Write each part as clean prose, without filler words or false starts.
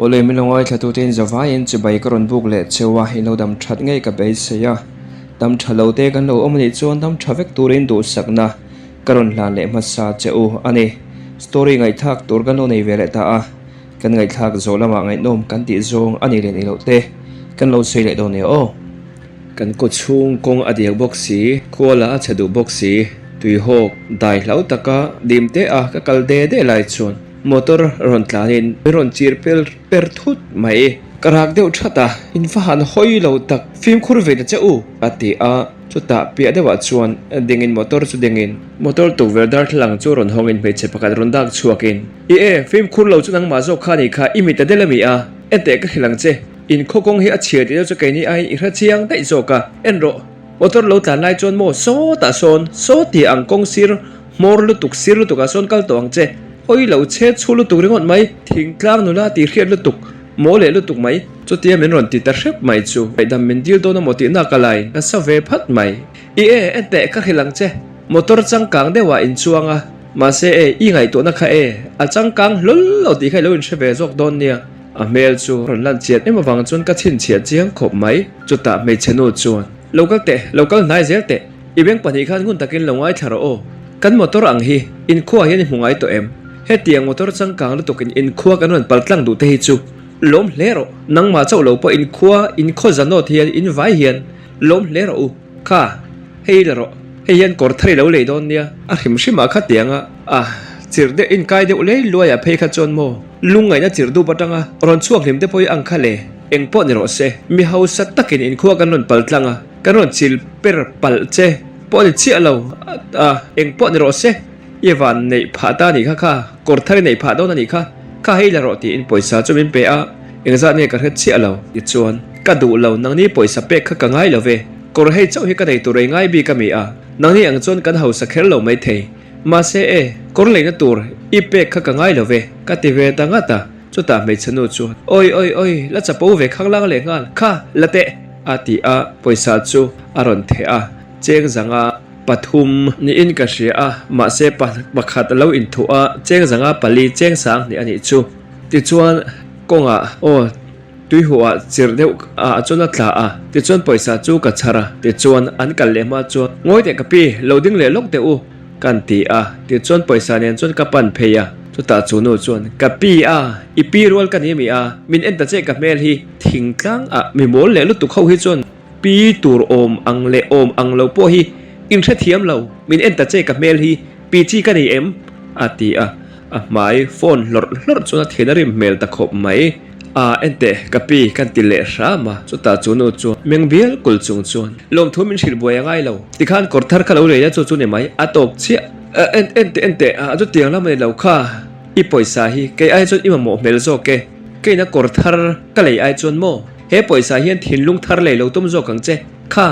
Awle min lo ngaithla tute in zavaiin chibai ka rawn buk leh cheu a, in lo dam that ngei ka beisei a. Dam tha lo te kan lo awm anih chuan dam tha vek turin duhsakna ka rawn hlan leh hmasa che u a ni. Story ngaihthlak tur kan lo nei ve leh ta a, kan ngaihthlak zawh lamah ngaihnawm kan tih zawng a ni leh ni loh te kan lo sawi leh dawn nia aw. Kan kaw chhung kawng a diak bawk si, khuala a chhe duh bawk si, tuihawk dai hlau taka dim teh a ka kal de de lai chuan motor rawn tlanin min rawn chir pel per thut mai. Ka rak deuh that a, in va han hawi lo tak, fimkhur ve ta che u a ti a, chutah piah deuhah chuan dingin motor chu dingin motor tukverh darthlalang chu rawn hawngin hmeichhe pakhat rawn dak chhuakin, I e, fimkhur lo chu nangmah zawk kha a nih kha, i mit a del a mi a, enteh ka hrilh ang che. In khaw kawng hi a chhia tih deuh chu keini aiin i hre chiang daih zawk a, en rawh. Motor lo tlan lai chuan maw sawtah sawn, saw tih ang kawng sir hmawr lutuk sir lutuk ah sawn kal tawh ang che. Hawi lo chhe chhu lutuk ringawt mai, thingtlang nula tih hriat lutuk, maw leh lutuk mai. Chutia min rawn ti ta hrep mai chu ngaihdam min dil dawn a maw tih nak a lai ka sa ve phat mai. I e, en teh ka hrilh ang che, motor changkang deuh ah in chuang a, mahse e, i ngaihtuahna kha e, a changkang hlawl lo tih kha i lo inhre ve zawk dawn nia. A hmel chu rawn lan chiat em avang chuan ka chhinchhiah chiang khawp mai. Chutah hmeichhe nu chuan, Lo kal teh, lo kal hnai zel teh. I beng pahnih khan ngun takin lo ngaithla rawh aw. Kan motor ang hi inkhua hian i hmu ngai tawh em? Hetiang motor changkang lutukin inkhua kan rawn paltlang duh te hi chu lawm hle rawh. Nangmah chauh lo pawh inkhua, inkhaw zanawt hian in vai hian lawm hle rawh u. Kha, hei la rawh. Hei hian kawr thar i lo lei dawn nia. A hrim hrimah kha tianga a chirh deuh inkai deuh lei luaiah phei kha chuan maw? Lungngaihna chirh dup atanga rawn chhuak hlim te pawh hi ang kha le. Eng pawh ni rawh se, mi hausa takin inkhua kan rawn pal tlang a, kan rawn chil per palh che pawh ni chiah lo a, eng pawh ni rawh se, i van neih phah ta a nih kha kha, kawr thar i neih phah dawn a nih kha, kha hei la rawh tiin pawisa chu min pe a, engzat nge ka hre chiah lo tichuan ka duh lo nangni pawisa pek kha ka ngai lo ve, kawr hei chauh hi ka nei tur ei ngai bik a mi a, nangni ang chuan kan hausa kher lo maithei. Mahse e, kawr leina tur i pek kha ka ngai lo ve, ka ti ve ta ngat a. Chutah hmeichhe nu chuan, Awi, awi, awi, la chapo ve khang lang leh nghal, kha, la teh! a ti a, pawisa chu a rawn theh a, cheng zanga pathum niin ka hria a, mahse pakhat a lo inthuh a, cheng zanga pali cheng sang hnih a nih chu. Tichuan, kawngah, aw. Tuihuah chirh deuh ah chuan a tla a, tichuan pawisa chu ka chhar a, tichuan an kal leh hma chuan, Ngawi teh ka pi, lo ding leh lawk teh u, kan ti a, tichuan pawisa nen chuan ka pan phei a, chutah chu nu chuan, Ka pi a, i pi rual ka ni mi a, min en ta che ka hmel hi, thingtlang ah mi mawl leh lutuk ho hi chuan pi tur awm ang leh awm ang lo pawh hi in hrethiam lo, min en ta che ka hmel hi, pi chi ka nei em? a ti a, a hmai phone hlawrh hlawrh chuan a thian a rim hmel ta khawp mai. A, enteh, ka pi, kan ti leh hram a, chutah chu nu chuan meng bial kul chung chuan lawmthu min hrilh buai a ngai lo, tikhan kawr thar kha lo lei la chu chu ni mai, a tawp chiah. A, en, enteh, enteh, a chutiang lam a ni lo kha, i pawisa hi kei ai chuan i mamawh hmel zawk e, keina kawr thar ka lei ai chuan maw, he pawisa hian thinlung thar lei lo tum zawk ang che, kha,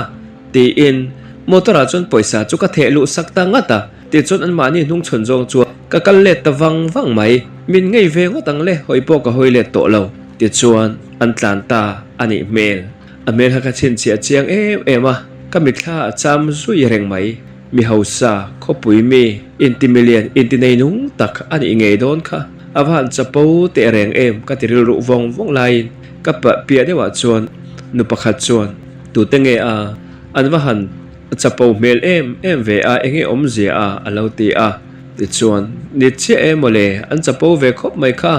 tiin motor ah chuan pawisa chu ka theh luh sak ta ngat a. Tichuan anmahni hnungchhawn zawng chuan ka kal let ta vang vang mai. Min ngei ve ngawt ang le, hawi pawh ka hawi let tawh lo. Tichuan an tlan ta a nih hmel. A hmel kha ka chhinchhiah chiang em em a, ka mitthla a cham zui reng mai. Mi hausa, khawpui mi, inti milian, inti nei nung tak a nih ngei dawn kha. A va han chapo teh reng em ka ti rilruh vawng vawng laiin ka piah deuhah chuan nu pakhat chuan tute nge a an va han A chapo hmel em em ve a, enge awmzia a? a lo ti a. Tichuan, Ni chiah e mawle, an chapo ve khawp mai kha.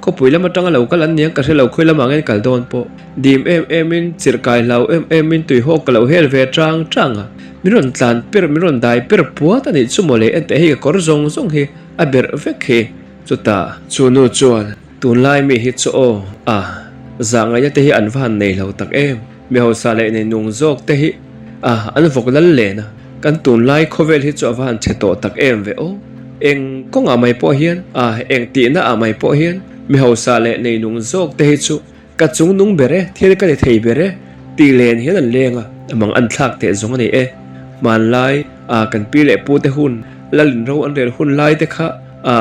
Khawpui lam atanga lo kal an niang ka hre lo khawi lamah ngen kal dawn pawh. Dim em emin, chirh kai hlau em emin tuihawk ka lo hel ve tang tang a. Min rawn tlan per, min rawn dai per puat a nih chu mawle, enteh hei ka kawr zawng zawng hi a berh vek hi. Chutah, chu nu chuan, Tunlai mi hi chu aw, a, zah ngaihna te hi an va han nei lo tak em. Mi hausa leh nei nung zawk te hi a an vawk lal len a, kan tunlai khawvel hi chu a va han chhe tawh tak em ve aw. Eng kawngah mai pawh hian a eng tihna ah mai pawh hian mi hausa leh nei nung zawk te hi chu ka chung nung ber e, thil ka ni thei ber e tih len hian an leng a, mang an thlak teh zawng a ni e. Hmanlai a kan pi leh pu te hun, Lalinro an rel hun lai te kha a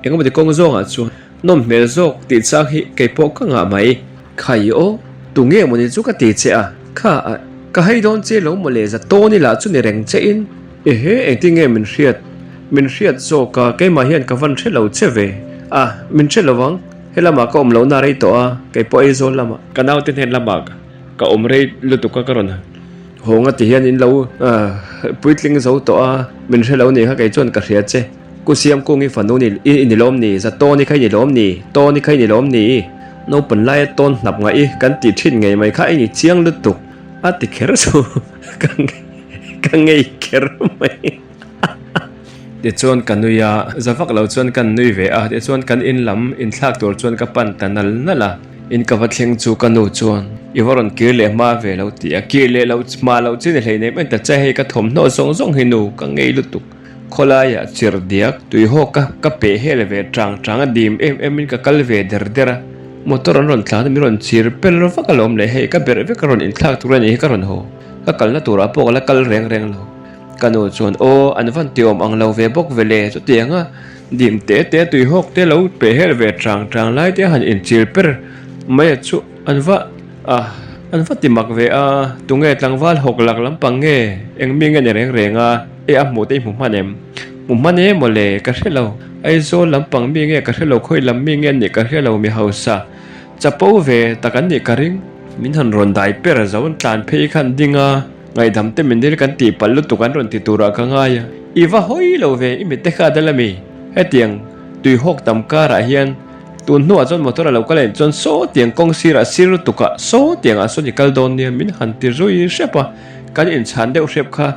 engemaw ti kawng zawngah chuan Nawm hmel zawk tih chang hi kei pawh ka ngah mai. Khai aw, tu nge mawni chu ka ti che a, kha a, ka hei dawn che lo mawle za tawn ila chu ni reng che in. Ehe, engtin nge min hriat? Min hriat zawk a, keimah hian ka van hre lo che ve. A, min hre lo ang. Helamah ka awm lohna rei tawh a, kei pawh Aizawl lamah ka naute hnen lamah ka awm rei lutuk a ka rawn haw nga ti hian in lo puitling zo tawh a, min hre lo nih kha kei chuan ka hria che. Ku Siamkung i fanu ni i ni lawm ni, za tawn i kha i ni lawm ni, tawn i kha i ni lawm ni, naupan laia tawn hnap ngaih i kan tih thin ngei mai kha i ni chiang lutuk a ti kher chu ka ngei kher mai. Tichuan ka nui a, za vak lo chuan kan nui ve a, tichuan kan in lam inthlak tur chuan ka pan ta nal nal a, in ka va thleng chu ka nu chuan i va rawn kir leh hma ve lo ti a, kir leh lo hma loh chi ni hleinem en ta che hei ka thawmhnaw zawng zawng hi nu ka ngei lutuk. Khawlaiah chirh diak tuihawk ka ka peh hel ve chang chang a dim em em in ka kal ve der der a, motor an rawn tlan a min rawn chir pel vak alawm le hei ka berh vek a rawn inthlak tur a nih hi ka rawn haw ka kalna turah pawh ka la kal reng reng lo. Ka nu chuan aw an van ti awm ang lo ve bawk ve le chutiang a dim te te tuihawk te lo peh hel ve chang chang lai te han inchir per mai a chu an va a an va ti mak ve a tunge tlangval hawk lak lampang nge eng mi nge ni reng reng a. E a hmuh te i hmu hman em? Hmu hman e mawle, ka hre lo. Aizawl lampang mi nge ka hre lo, khawi lam mi nge an nih ka hre lo, mi hausa chapo ve tak an nih ka ring. Min han rawn dai per zo an tlan phei khan ding a, ngaihdam te min dil kan tih palh lutuk an rawn ti turah ka ngai a. I va hawi lo ve, i mit te kha a dal a mi? Hetiang tuihawk tam karah hian tun hnuah chuan motor a lo kal anih chuan saw tiang kawng sirah sir lutukah saw tiangah sawn i kal dawn nia min han ti zui hrep a, kan inchhan deuh hrep kha.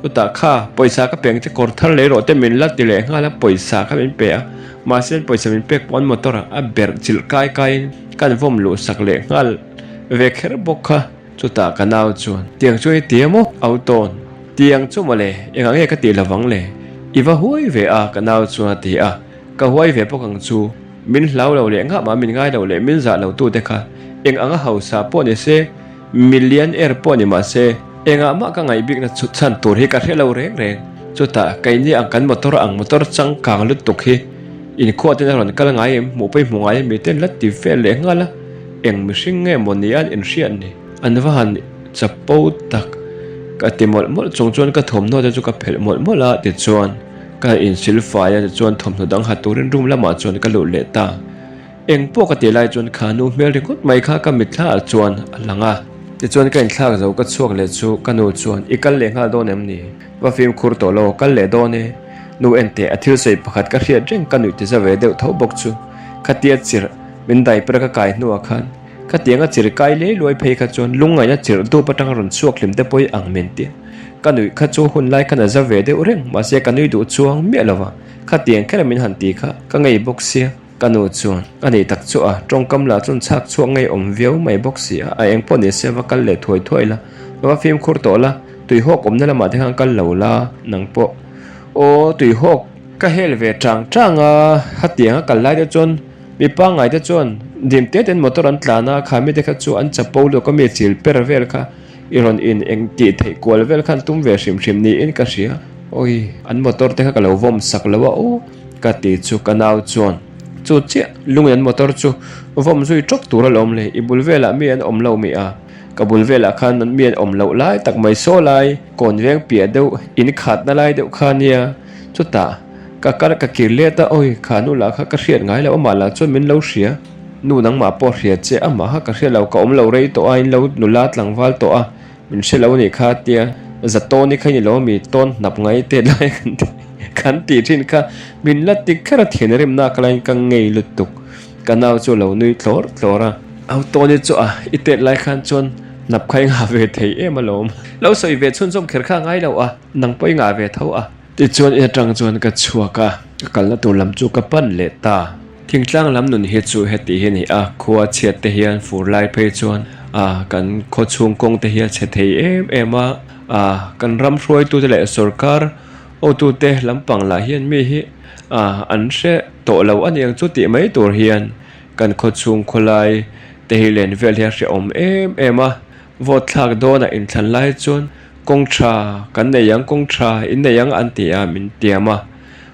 Chutah kha pawisa ka peng che kawr thar lei rawh te min la ti leh nghal a, pawisa kha min pe a, mahse pawisa min pek pawh an motor ah a berh chilh kai kai in kan vawm luh sak leh nghal ve kher bawk kha. Chutah ka nau chuan, Tiang chu i ti emaw? Au tawn, Tiang chu mawle, engah nge ka tih lovang le? I va huai ve a ka nau chuan a ti a, ka huai ve bawk ang chu, min hlau lo leh nghah mah min ngai lo leh min zah lo tu te kha eng anga hausa pawh ni se, Million air pawh ni mah se, engah mah ka ngaih bikna chhut chhan tur hi ka hre lo reng reng. Chutah, keini ang kan motor ang motor changkang lutuk hi inkhua ten a rawn kal ngai em, hmuh pawh i hmu ngai em mi ten la ti vel leh nghal a, eng mihring nge maw ni an inhriat ni? An va han chapo tak ka ti mawlh mawlh chung chuan ka thawmhnaw te chu ka phelh mawlh mawlh a, tichuan ka insil fai a, tichuan thawmhnaw dang ha turin room lamah chuan ka lut leh ta. Eng pawh ka tih lai chuan kha nu hmel ringawt mai kha ka mitthla ah chuan a lang a. Tichuan ka inthlak zo ka chhuak leh chu ka nu chuan i kal leh nghal dawn em ni? Va fimkhur tawh lo, kal leh dawn e. Nu enteh a thil sawi pakhat ka hriat reng ka nuih ti za ve deuh tho bawk chu khatia chirh min daiper ka kai hnuah khan khatianga chirh kai lei luai phei kha chuan lungngaihna chirh dup atanga rawn chhuak hlim te pawh i ang min tia ka nuih kha chu hun lai khan a za ve deuh reng mahse ka nui duh chuang miah lova khatiang kher min han ti kha ka ngei bawk sia. Ka nu chuan, A nih tak chu a, tawngkam lah chuan chhak chhuak ngei awm viau mai bawk si a, a eng pawh ni se va kal leh thuai thuai la, va fimkhur tawh la, tuihawk awmna lamah te khan kal lo la, nang pawh. Aw, tuihawk ka hel ve chang chang a, hetiang a kal lai te chuan mi pangngai te chuan dim te ten motor an tlan a, kha mite kha chu an chapo luak a mi chil per vel kha i rawn in eng tih theih kual vel khan tum ve hrim hrim niin ka hria, awi an motor te kha ka lo vawm sak lo a aw. Ka ti chu ka nau chuan chu chiah lungin an motor chu vawm zui tawk tur alawm le, i bul velah mi an awm lo mi a, ka bul velah khan mi an awm loh lai tak mai saw lai kawn veng piah deuh in khatna lai deuh kha nia, chutah ka kal ka kir let a awi kha nu lah kha ka hriat ngai lo amah lah chuan min lo hria, nu nangmah pawh hria che amah kha ka hria lo ka awm lo rei tawh a in lo nula tlangval tawh a. Min hre lo nih kha tia za tawn hi kha ni lo mi tawn hnap ngai te lai kan ti kan tih thin kha min la ti kher a thian remna ka laiin ka ngei lutuk ka nau chu lo nui thlawr thlawr a. Au tawn hi chu a i tet lai khan chuan hnap kha i ngah ve thei em alawm. Lo sawi ve chhunzawm kher kha a ngai lo a nang pawh i ngah ve tho a. Tichuan in atang chuan ka chhuak a, ka kalna tur lam chu ka pan leh ta. Thingtlang lam nun hi chu heti hi a ni a, khua chhiat te hian fur lai phei chuan ah kan khaw chhung kawng te hi a chhe thei em em a, ah kan ram hruaitute leh sorkar hotute lampang lah hian mi hi ah an hre tawh lo a niang chu tih mai tur hian kan khaw chhung khawlai te hi len vel hi a hrehawm em em a. Vote thlak dawnah inthlan lai chuan kawng tha kan nei ang, kawng tha in nei ang an ti a, min tiam a.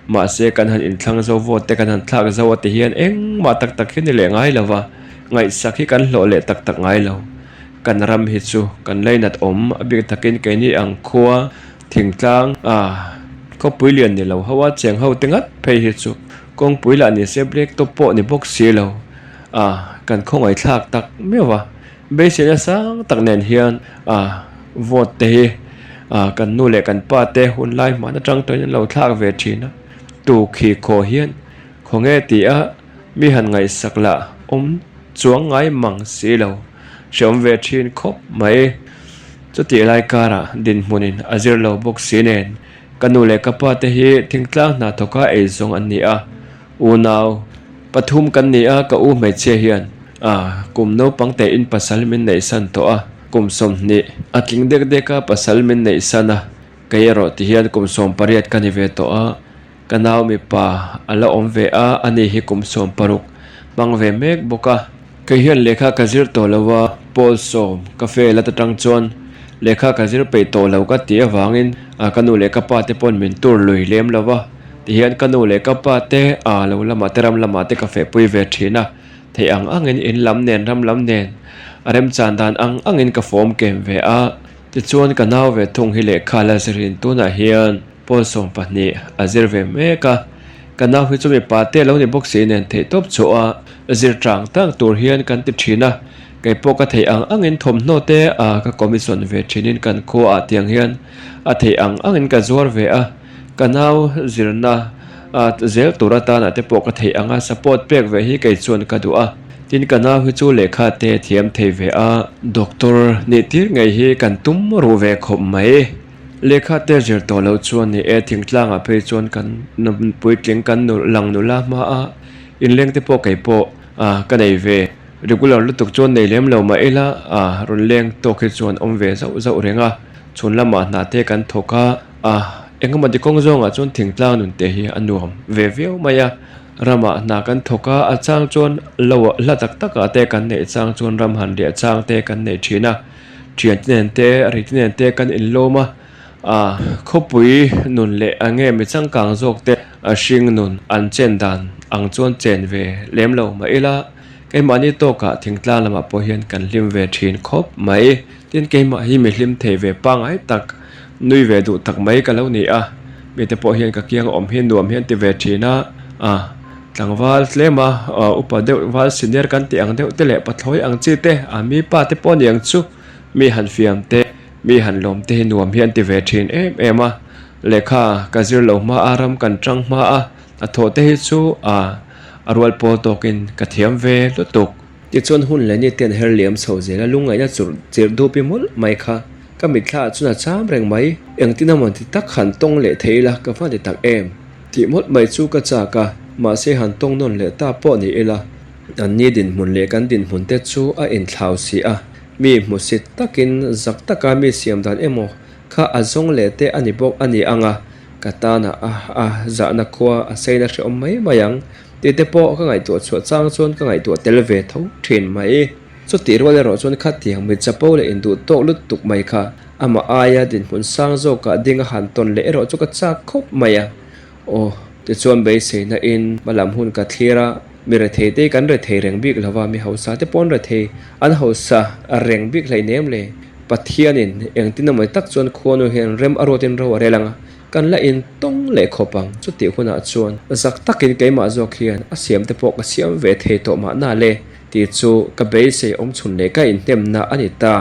Mahse kan han inthlang zo vote te kan han thlak zo a ti hian engmah tak tak hi ni leh ngai lo va, ngaihsak hi kan hlawh leh tak tak ngai lo. Kan ram hi chu kan lainat awm a bik takin keini ang khua thingtlang a khawpui lian ni lo ho a cheng ho te ngat phei hi chu kawngpui lah ni se black top pawh ni bawk si lo. A, kan khawngaihthlak tak meuh a, beiseina sang tak nen hian a vote te hi a kan nu leh kan pa te hun lai hman atang tawhin an lo thlak ve thin a, tu khi khaw hian khaw nge ti a mi han ngaihsak lah awm chuang ngai mang si lo hreawm ve thin khawp mai. Chutih lai karah dinhmunin a zir lo bawk si nen ka nu leh ka pa te hi thingtlang hna thawka eizawng an ni a, Unau pathum kan ni a, ka u hmeichhia hian a kum naupang tein pasal min neihsan tawh a, kum 20 a tling dek dek a pasal min neihsan a, kei erawh ti hian kum 18 ka ni ve tawh a, ka nau mipa a la awm ve a, ani hi kum 16 hmang ve mek bawk a. Kei hian lehkha ka zir tawh lo a, pawl sawm ka fail at atang chuan lehkha ka zir peih tawh lo ka tih avangin ka nu leh ka pa te pawn min tur lui lem lo va, tihian ka nu leh ka pa te a lo lamah te ram lamah te ka fehpui ve thin a, theih ang angin in lam nen ram lam nen a remchan dan ang angin ka fawm kem ve a, tichuan ka nau ve thung hi lehkha la zirin tunah hian Pawl 12 a zir ve mek a, ka nau hi chu mipa te lo ni bawk si nen theih tawp chhuah a zir tang tang tur hian kan ti thin a, kei pawh ka theih ang angin thawmhnaw te a ka commission ve thinin kan khua ah tiang hian a theih ang angin ka zuar ve a, ka nau zirna a zel tur atana te pawh ka theih anga support pek ve hi kei chuan ka duh a, tin ka nau hi chu lehkha te thiam thei ve a, doctor nih tir ngei hi kan tum ruh ve khawp mai. Lehkha te zir tawh loh chuan ni e, thingtlangah phei chuan kan puitling kan lang nula hma a, inleng te pawh kei pawh ka nei ve. Regular lutuk chuan nei lem lo mah ila rawn leng tawk hi chuan awm ve zauh zauh reng a, chhun lamah hna te kan thawk a, engemaw ti kawng zawngah chuan thingtlang nun te hi a nuam ve viau mai a, ramah hna kan thawk a, a chang chuan lo hla tak takah te kan neih chang chuan ram han riah chang te kan nei thin a. Thiante nen te, rite nen te kan inlawm a, ah khawpui nun leh a nge mi changkang zawk te a hring nun an chen dan ang chuan chen ve lem lo mah ila keimahni tawkah thingtlang lamah pawh hian kan hlim ve thin khawp mai. Tin keimah hi mi hlim thei ve pangngai tak nui ve duh tak mai ka lo ni a, mite pawh hian ka kiang awm hi nuam hian ti ve thin a, ah tlangval tlem a upa deuh val senior kan tih ang deuh te leh pathlawi ang chi te a mi pa te pawh ni ang chu mi han fiam te mi han lawm te hi nuam hian ti ve thin em em a, lehkha ka zir lo hma a ram kan tang hma a hnathawh te hi chu ah a rual pawl tawkin ka thiam ve lutuk. Tichuan hun leh ni te an her liam chho zel a, lungngaihna churh chirh dup i mawlh mai kha ka mitthla ah chuan a cham reng mai. Engtin a mawn ti tak han tawng leh thei ila ka va ti tak em? Tih mawlh mai chu ka chak a, mahse han tawng nawn leh ta pawh ni ila. An ni dinhmun leh kan dinhmun te chu a inthlau si a, mi hmusit takin zak taka mi siam dan emaw kha a zawng leh te a ni bawk a ni ang a, ka tan a a zahna khua a seina hrehawm mai mai ang. Tih te pawh ka ngaihtuah chhuah chang chuan ka ngaihtuah tel ve tho thin mai. Chutih rual erawh chuan khatiang mit chapo leh induh tawk lutuk mai kha amah aia dinhmun sang zawkah ding a han tawn leh erawh chu ka chak khawp mai a. Aw, tichuan beiseina in hmalam hun ka thlir a, mi rethei te kan rethei reng bik lo va, mi hausa te pawh an rethei, an hausa reng bik hleinem le. Pathianin engtin emaw tak chuan khuanu hian rem a ruatin ro a rel ang a, Kan la in tawng leh khawp ang, chutih hunah chuan zak takin keimah zawk hian a siam te pawh ka siam ve thei tawh mahna le tih chu ka beisei awm chhun leh ka inhnemna a ni ta.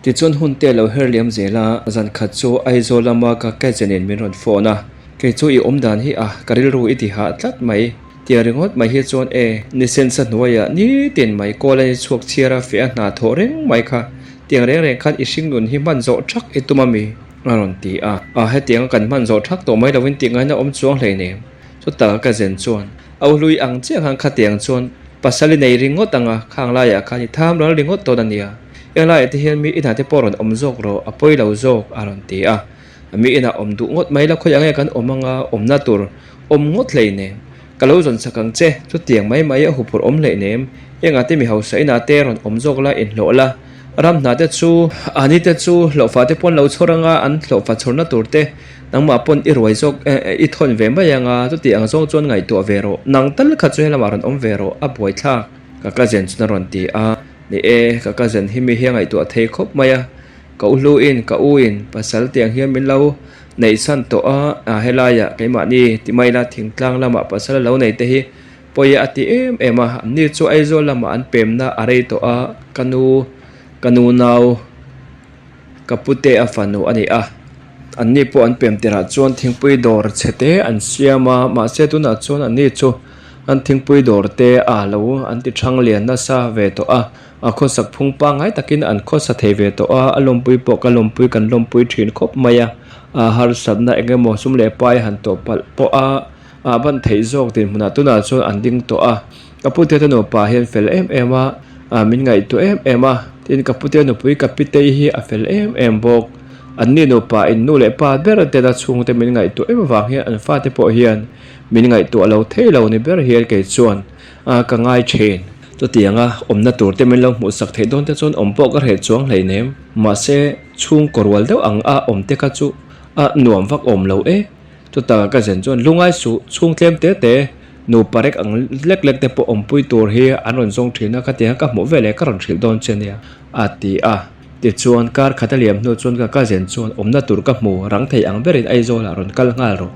Tichuan hun te lo her liam zel a, zan khat chu Aizawl lama ka cousin in min rawn phone a, kei chu i awm dan hi a, ka rilru i ti hah tlat mai tia ringawt mai hi chuan e, ni sensa hnuaiah nitin mai kawl a ni chhuak chhiar a feh a hna thawh reng mai kha, tiang reng reng khan i hringnun hi hman zawh thak i tum a mi? A rawn ti a, a hetianga kan hman zawh thak tawh mai lovin tih ngaihna awm chuang hleinem. Chutah ka zen chuan a uhlui ang chiah khan khatiang chuan pasal i nei ringawt ang a, khang laiah khan i tham ral ringawt dawn a nia. Eng laiah te hian mi inah te pawh rawn awm zawk rawh, a pawi lo zawk a rawn ti a. Mi inah awm duh ngawt mai la khawi ang nge kan awm anga awmna tur awm ngawt hleinem. Ka lo zawn chak ang che, chutiang mai mai a huphurh awm hleinem. Engah te mi hausa inah te rawn awm zawk la, inhlawh la. Ram hna te chu, ani te chu hlawhfa te pawn lo chhawr anga an hlawhfa chhawrna tur te nangmah pawn i ruai zawk i thawn ve mai anga chuti ang zawng chuan ngaihtuah ve rawh. Nang tal kha chu helamah rawn awm ve rawh, a buaithlak. Ka cousin chuan a rawn ti a, ni e, ka cousin hi mi hi a ngaihtuah thei khawp mai a, ka u hluin ka u in pasal tiang hian min lo neihsan tawh a, helaiah keimahni ti mai la thingtlang lamah pasal a lo nei te hi. Pawi a ti em em a, anni chu Aizawl lamah an pemna a rei tawh a, ka nu, ka nu nau, ka pute a fanu a ni a. Anni pawh an pem tirah chuan thingpui dawr chhe te an siam a, mahse tunah chuan anni chu an thingpui dawr te a lo an ti thang lian nasa ve tawh a, a khawsak phung pangngai takin an khawsa thei ve tawh a, a lawmpui pawh ka lawmpui kan lawmpui thin khawp mai a, a harsatna eng emaw sum leh pai han tawh palh pawh a. A ban theih zawk dinhmunah tunah chuan an ding tawh a, ka pute te nupa hian fel em em a, ah min ngaihtuah em em a, tin ka pute nupui ka pitei hi a fel em em bawk. Anni nupa in nu leh pa ber tena chhungte min ngaihtuah em avang hian an fate pawh hian min ngaihtuah lo thei lo ni ber hian kei chuan ah ka ngai thin. Chutianga awmna tur te min lo hmuh sak theih dawn te chuan awm pawh ka hreh chuang hleinem, mahse chhungkaw rual deuh ang a awm te kha chu a nuam vak awm lo e. Chutah ka zen chuan lungai suh chhung tlem te te nupa rek ang lek lek te pawh awmpui tur hi an rawn zawng thin a, khatiang ka hmuh veleh ka rawn hrilh dawn che nia a ti a. Tichuan kar khat a liam hnu chuan ka cousin chuan awmna tur ka hmu rang thei ang berin Aizawl ah rawn kal nghal rawh,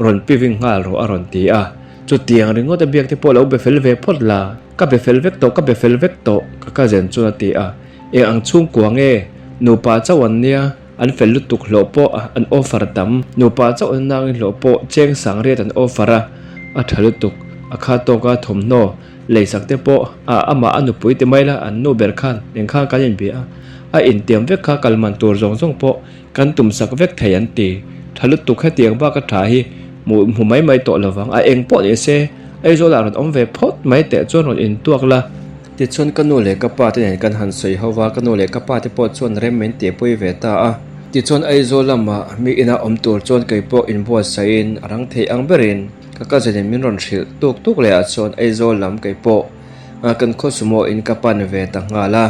rawn piving nghal rawh a rawn ti a. Chutiang ringawt a biak te pawh lo be fel ve phawt la, ka be fel vek tawh ka be fel vek tawh ka cousin chuan a ti a. Eng ang chhungkua nge nupa chauh an nia? An fel lutuk hlawh pawh an offer tam. Nupa chauh an nangin hlawh pawh cheng sang riat an offer a, a tha lutuk. A kha tawka thawmhnaw leisak te pawh a amah a nupui ti mai la an nu ber khan eng khan kan inbia a, a intiam vek kha kal man tur zawng zawng pawh kan tum sak vek thei an ti. Tha lutuk hetiang bak a tha hi hmuh hmu mai mai tawh lovang a eng pawh ni se Aizawl ah rawn awm ve phawt mai teh chuan rawn intuak la. Tichuan ka nu leh ka pa te nen kan han sawi ho va, ka nu leh ka pa te pawh chuan rem min tihpui ve ta a. Tichuan Aizawl lamah mi ina awm tur chuan kei pawh inbuatsahin a rang thei ang berin ka cousin in min rawn hrilh tuk tuk leh ah chuan Aizawl lam kei pawh kan khaw sumo in ka pan ve ta nghal a.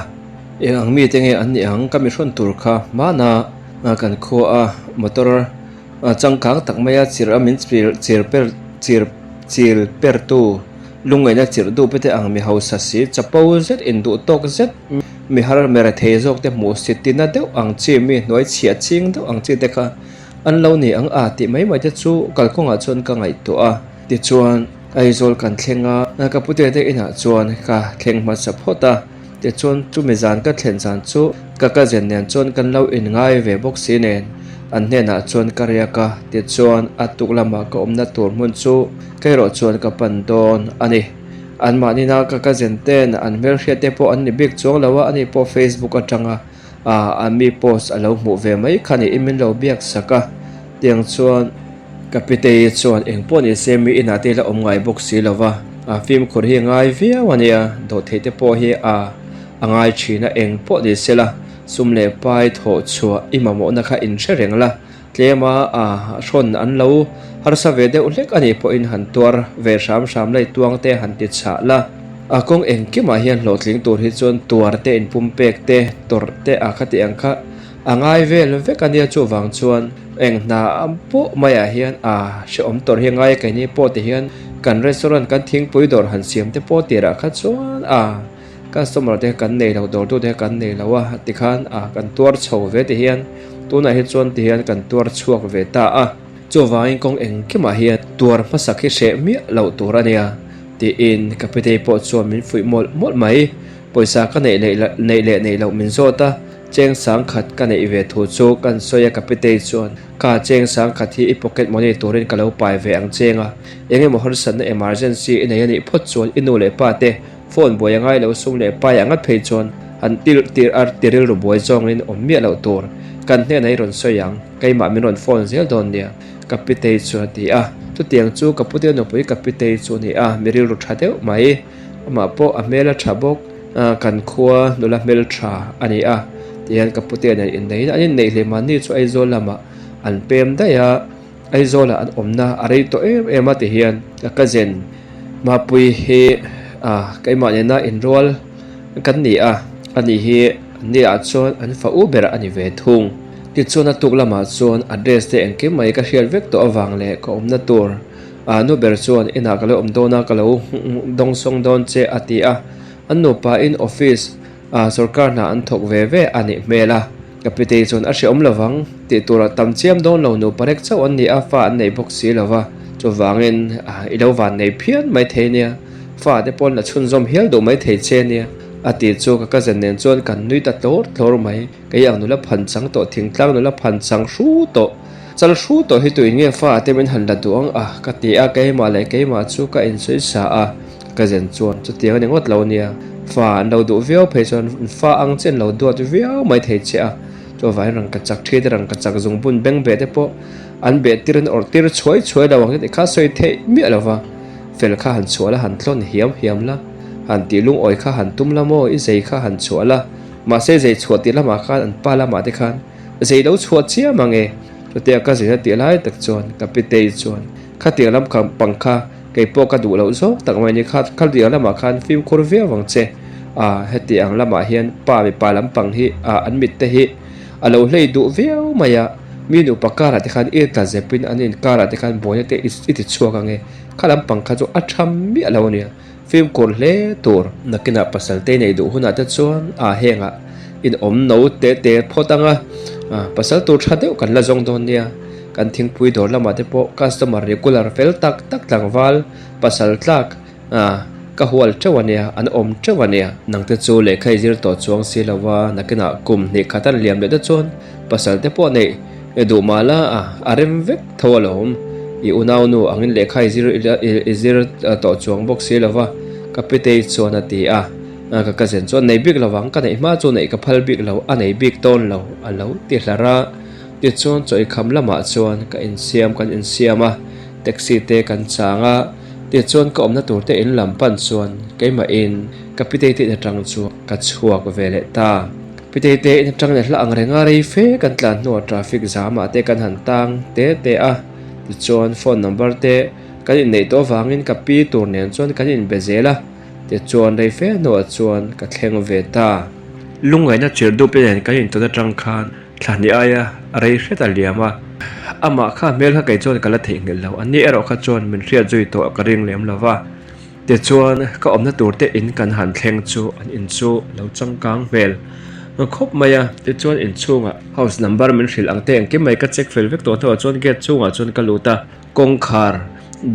Eng ang mite nge an nih ang ka mi hrawn tur kha hmana kan khua a motor changkang tak maia chirh a min chir per chir chil pertu Lungngaihna chirh duh pete ang mi hausa si, chapo zet, induh tawk zet, mi har mi rethei zawk te hmuh si tina deuh ang chi, mi hnuai chhiah ching deuh ang chi te kha an lo ni ang a tih mai mai te chu kalkawngah chuan ka ngaihtuah a. Tichuan, Aizawl kan thleng a, ka pute te inah chuan ka thleng hmasa phawt a, tichuan chumi zan ka thlen zan chu ka cousin nen chuan kan lo inngai ve bawk si nen an hnenah chuan ka riak a, tichuan a tuk lamah ka awmna tur hmun chu Kei erawh chuan ka pan dawn a ni. Anmahnina ka cousin ten an hmelhriat te pawh an ni bik chuang lo a, ani pawh Facebook atanga a mi post a lo hmuh ve mai kha niin min lo biak sak a. Tiang chuan ka pitei chuan eng pawh ni se mi inah te la awm ngai bawk si lo va, a fimkhur hi a ngai viau a nia, dawhtheih te pawh hi a a ngai thin a, eng pawh ni se la sum leh pai thawh chhuah i mamawhna kha inhre reng la. Tlema a hrawn an lo harsa ve deuh hlek a nih pawhin han tuar ve hram hram lai tuang te han ti chhah la. A kawng engkimah hian hlawhtling tur hi chuan tuar te inpumpek te tawrh te a kha tih ang kha a ngai vel vek a nia chuvang chuan eng hna pawh maiah hian a hrehawm tawrh hi a ngai a keini pawh ti hian kan restaurant kan thingpui dawr han siam te pawh tirah kha chuan a Customer te kan nei lo, dawrtu te kan nei lo a, tikhan a kan tuar chho ve ti hian tunah hi chuan ti hian kan tuar chhuak ve ta a. Chuvangin kawng engkimah hian tuar hmasak hi hreh miah loh tur a nia tiin ka pitei pawh chuan min fuih mawlh mawlh mai. Pawisa ka neih leh neih leh neih loh min zawt a, cheng sangkhat ka neih ve thu chu kan sawi a ka pitei chuan ka cheng sangkhat hi i pocket money turin ka lo pai ve ang cheng a, eng emaw harsatna emergency i nei a nih phawt chuan i nu leh pa te Phone buai a ngai lo sum leh pai a ngat phei chuan han tir tir a ti rilru buai zawngin awm miah loh tur kan hnenah i rawn sawi ang, keimah min rawn phone zel dawn nia ka pitei chu a ti a. Chutiang chu ka putea nupui ka pitei chu a ni a, mi rilru tha deuh mai. Amah pawh a hmel a tha bawk, kan khua nula hmel tha a ni a tihian ka putea nen inneiin an inneih hle mahni chu Aizawl lamah an pem daih a. Aizawlah an awmna a rei tawh em em a tihian ka cousin Mapuii hi keimah nena inrual kan ni a, ani hi ni ah chuan an fa u ber a ni ve thung. Tichuan a tuk lamah chuan address te engkim mai ka hriat vek tawh avang leh ka awmna tur nu ber chuan inah ka lo awm dawn a ka lo dawngsawng dawn che a ti a, an nupa in office A sorkar hna an thawk ve ve a nih hmel a, ka pitei chuan a hreawm lovang tih tura tam chiam dawn lo nupa rek chauh an ni a, fa an nei bawk si lo va, chuvangin i lo van nei phian mai thei nia. Fa te paw'n la chhunzawm hial duh mai thei che nia, a ti chu ka cousin nen chuan kan nui ta tlawr tlawr mai. Kei ang nula phan chang tawh, thingtlang nula phan chang hru tawh, chal hru tawh hi tuin nge fa te min han la duh ang a? ka ti a, keimah leh keimah chu ka insawi sa a, ka cousin chuan chutiang a ni ngawt lo nia, fa an lo duh viau phei chuan fa ang che an lo duat viau mai thei che a, chuvangin rangkachak thi te rangkachak zungbun bengbeh te pawh an beh tir an awrh tir chhuai chhuai lo ang che tih kha sawi theih miah lo va. Fel kha han chhuah la, han tlawn hiam hiam la, han tih lungawi kha han tum la maw, i zei kha han chhuah la, mahse zei chhuah tih lamah khan an pa lamah te khan zei lo chhuah chiam ang e. Chutia ka zeina tih lai tak chuan ka pitei chuan khatiang lam pang kha kei pawh ka duh loh zawk tak mai ni kha, khatiang lamah khan fimkhur viau ang che, a heti ang lamah hian pa mipa lampang hi a an mit te hi a lo hlei duh viau mai a, mi nupa karah te khan i tla zepin an inkarah te khan buaina te i ti chhuak ang e. Kha lampang kha chu a tha miah lo a nia, fimkhur hle tur. Nakinah pasal te nei duh hunah te chuan a hengah in awm no te te phawt ang a, pasal tur tha deuh kan la zawng dawn nia. Kan thingpui dawr lamah te pawh customer regular fel tak tak tlangval pasal tlak ka hual teuh a nia, an awm teuh a nia. Nangte chu lehkha i zir tawh chuang si lo a, nakinah kum hnih khat an liam leh te chuan pasal te pawh neih duh mah la a rem vek tho alawm. I unaunu angin lehkha i zir i zir tawh chuang bawk si lo va, ka pitei chuan a ti a. Ka cousin chuan nei bik lovang, ka neih hma chu neih ka phal bik lo, a nei bik tawn lo a lo ti hlar a. Tichuan chaw i kham lamah chuan ka insiam kan insiam a, taxi te kan chang a. Tichuan ka awmna tur te in lam pan chuan keimahin ka pitei te in atang chu ka chhuak ve leh ta. Pitei te in atang leh hla ang renga rei fe kan tlan hnuah traffic zamah te kan han tang te te a, tichuan phone number te kan inneih tawh avangin ka pi tur nen chuan kan inbe zel a, tichuan rei fe hnuah chuan ka thleng ve ta. Lungngaihna chirh dup te nen kan intawn atang khan thla hnih aia rei hret a liam a, amah kha hmel kha kei chuan ka la theihnghilh lo, ani erawh kha chuan min hriat zui tawh ka ring lem lo va. Tichuan, ka awmna tur te in kan han thleng chu an in chu lo changkang hmel khawp mai a. Tichuan, inchhungah house number min hrilh ang te engkim mai ka check fel vek tawh hnuah chuan gate chhungah chuan ka lut a, kawngkhar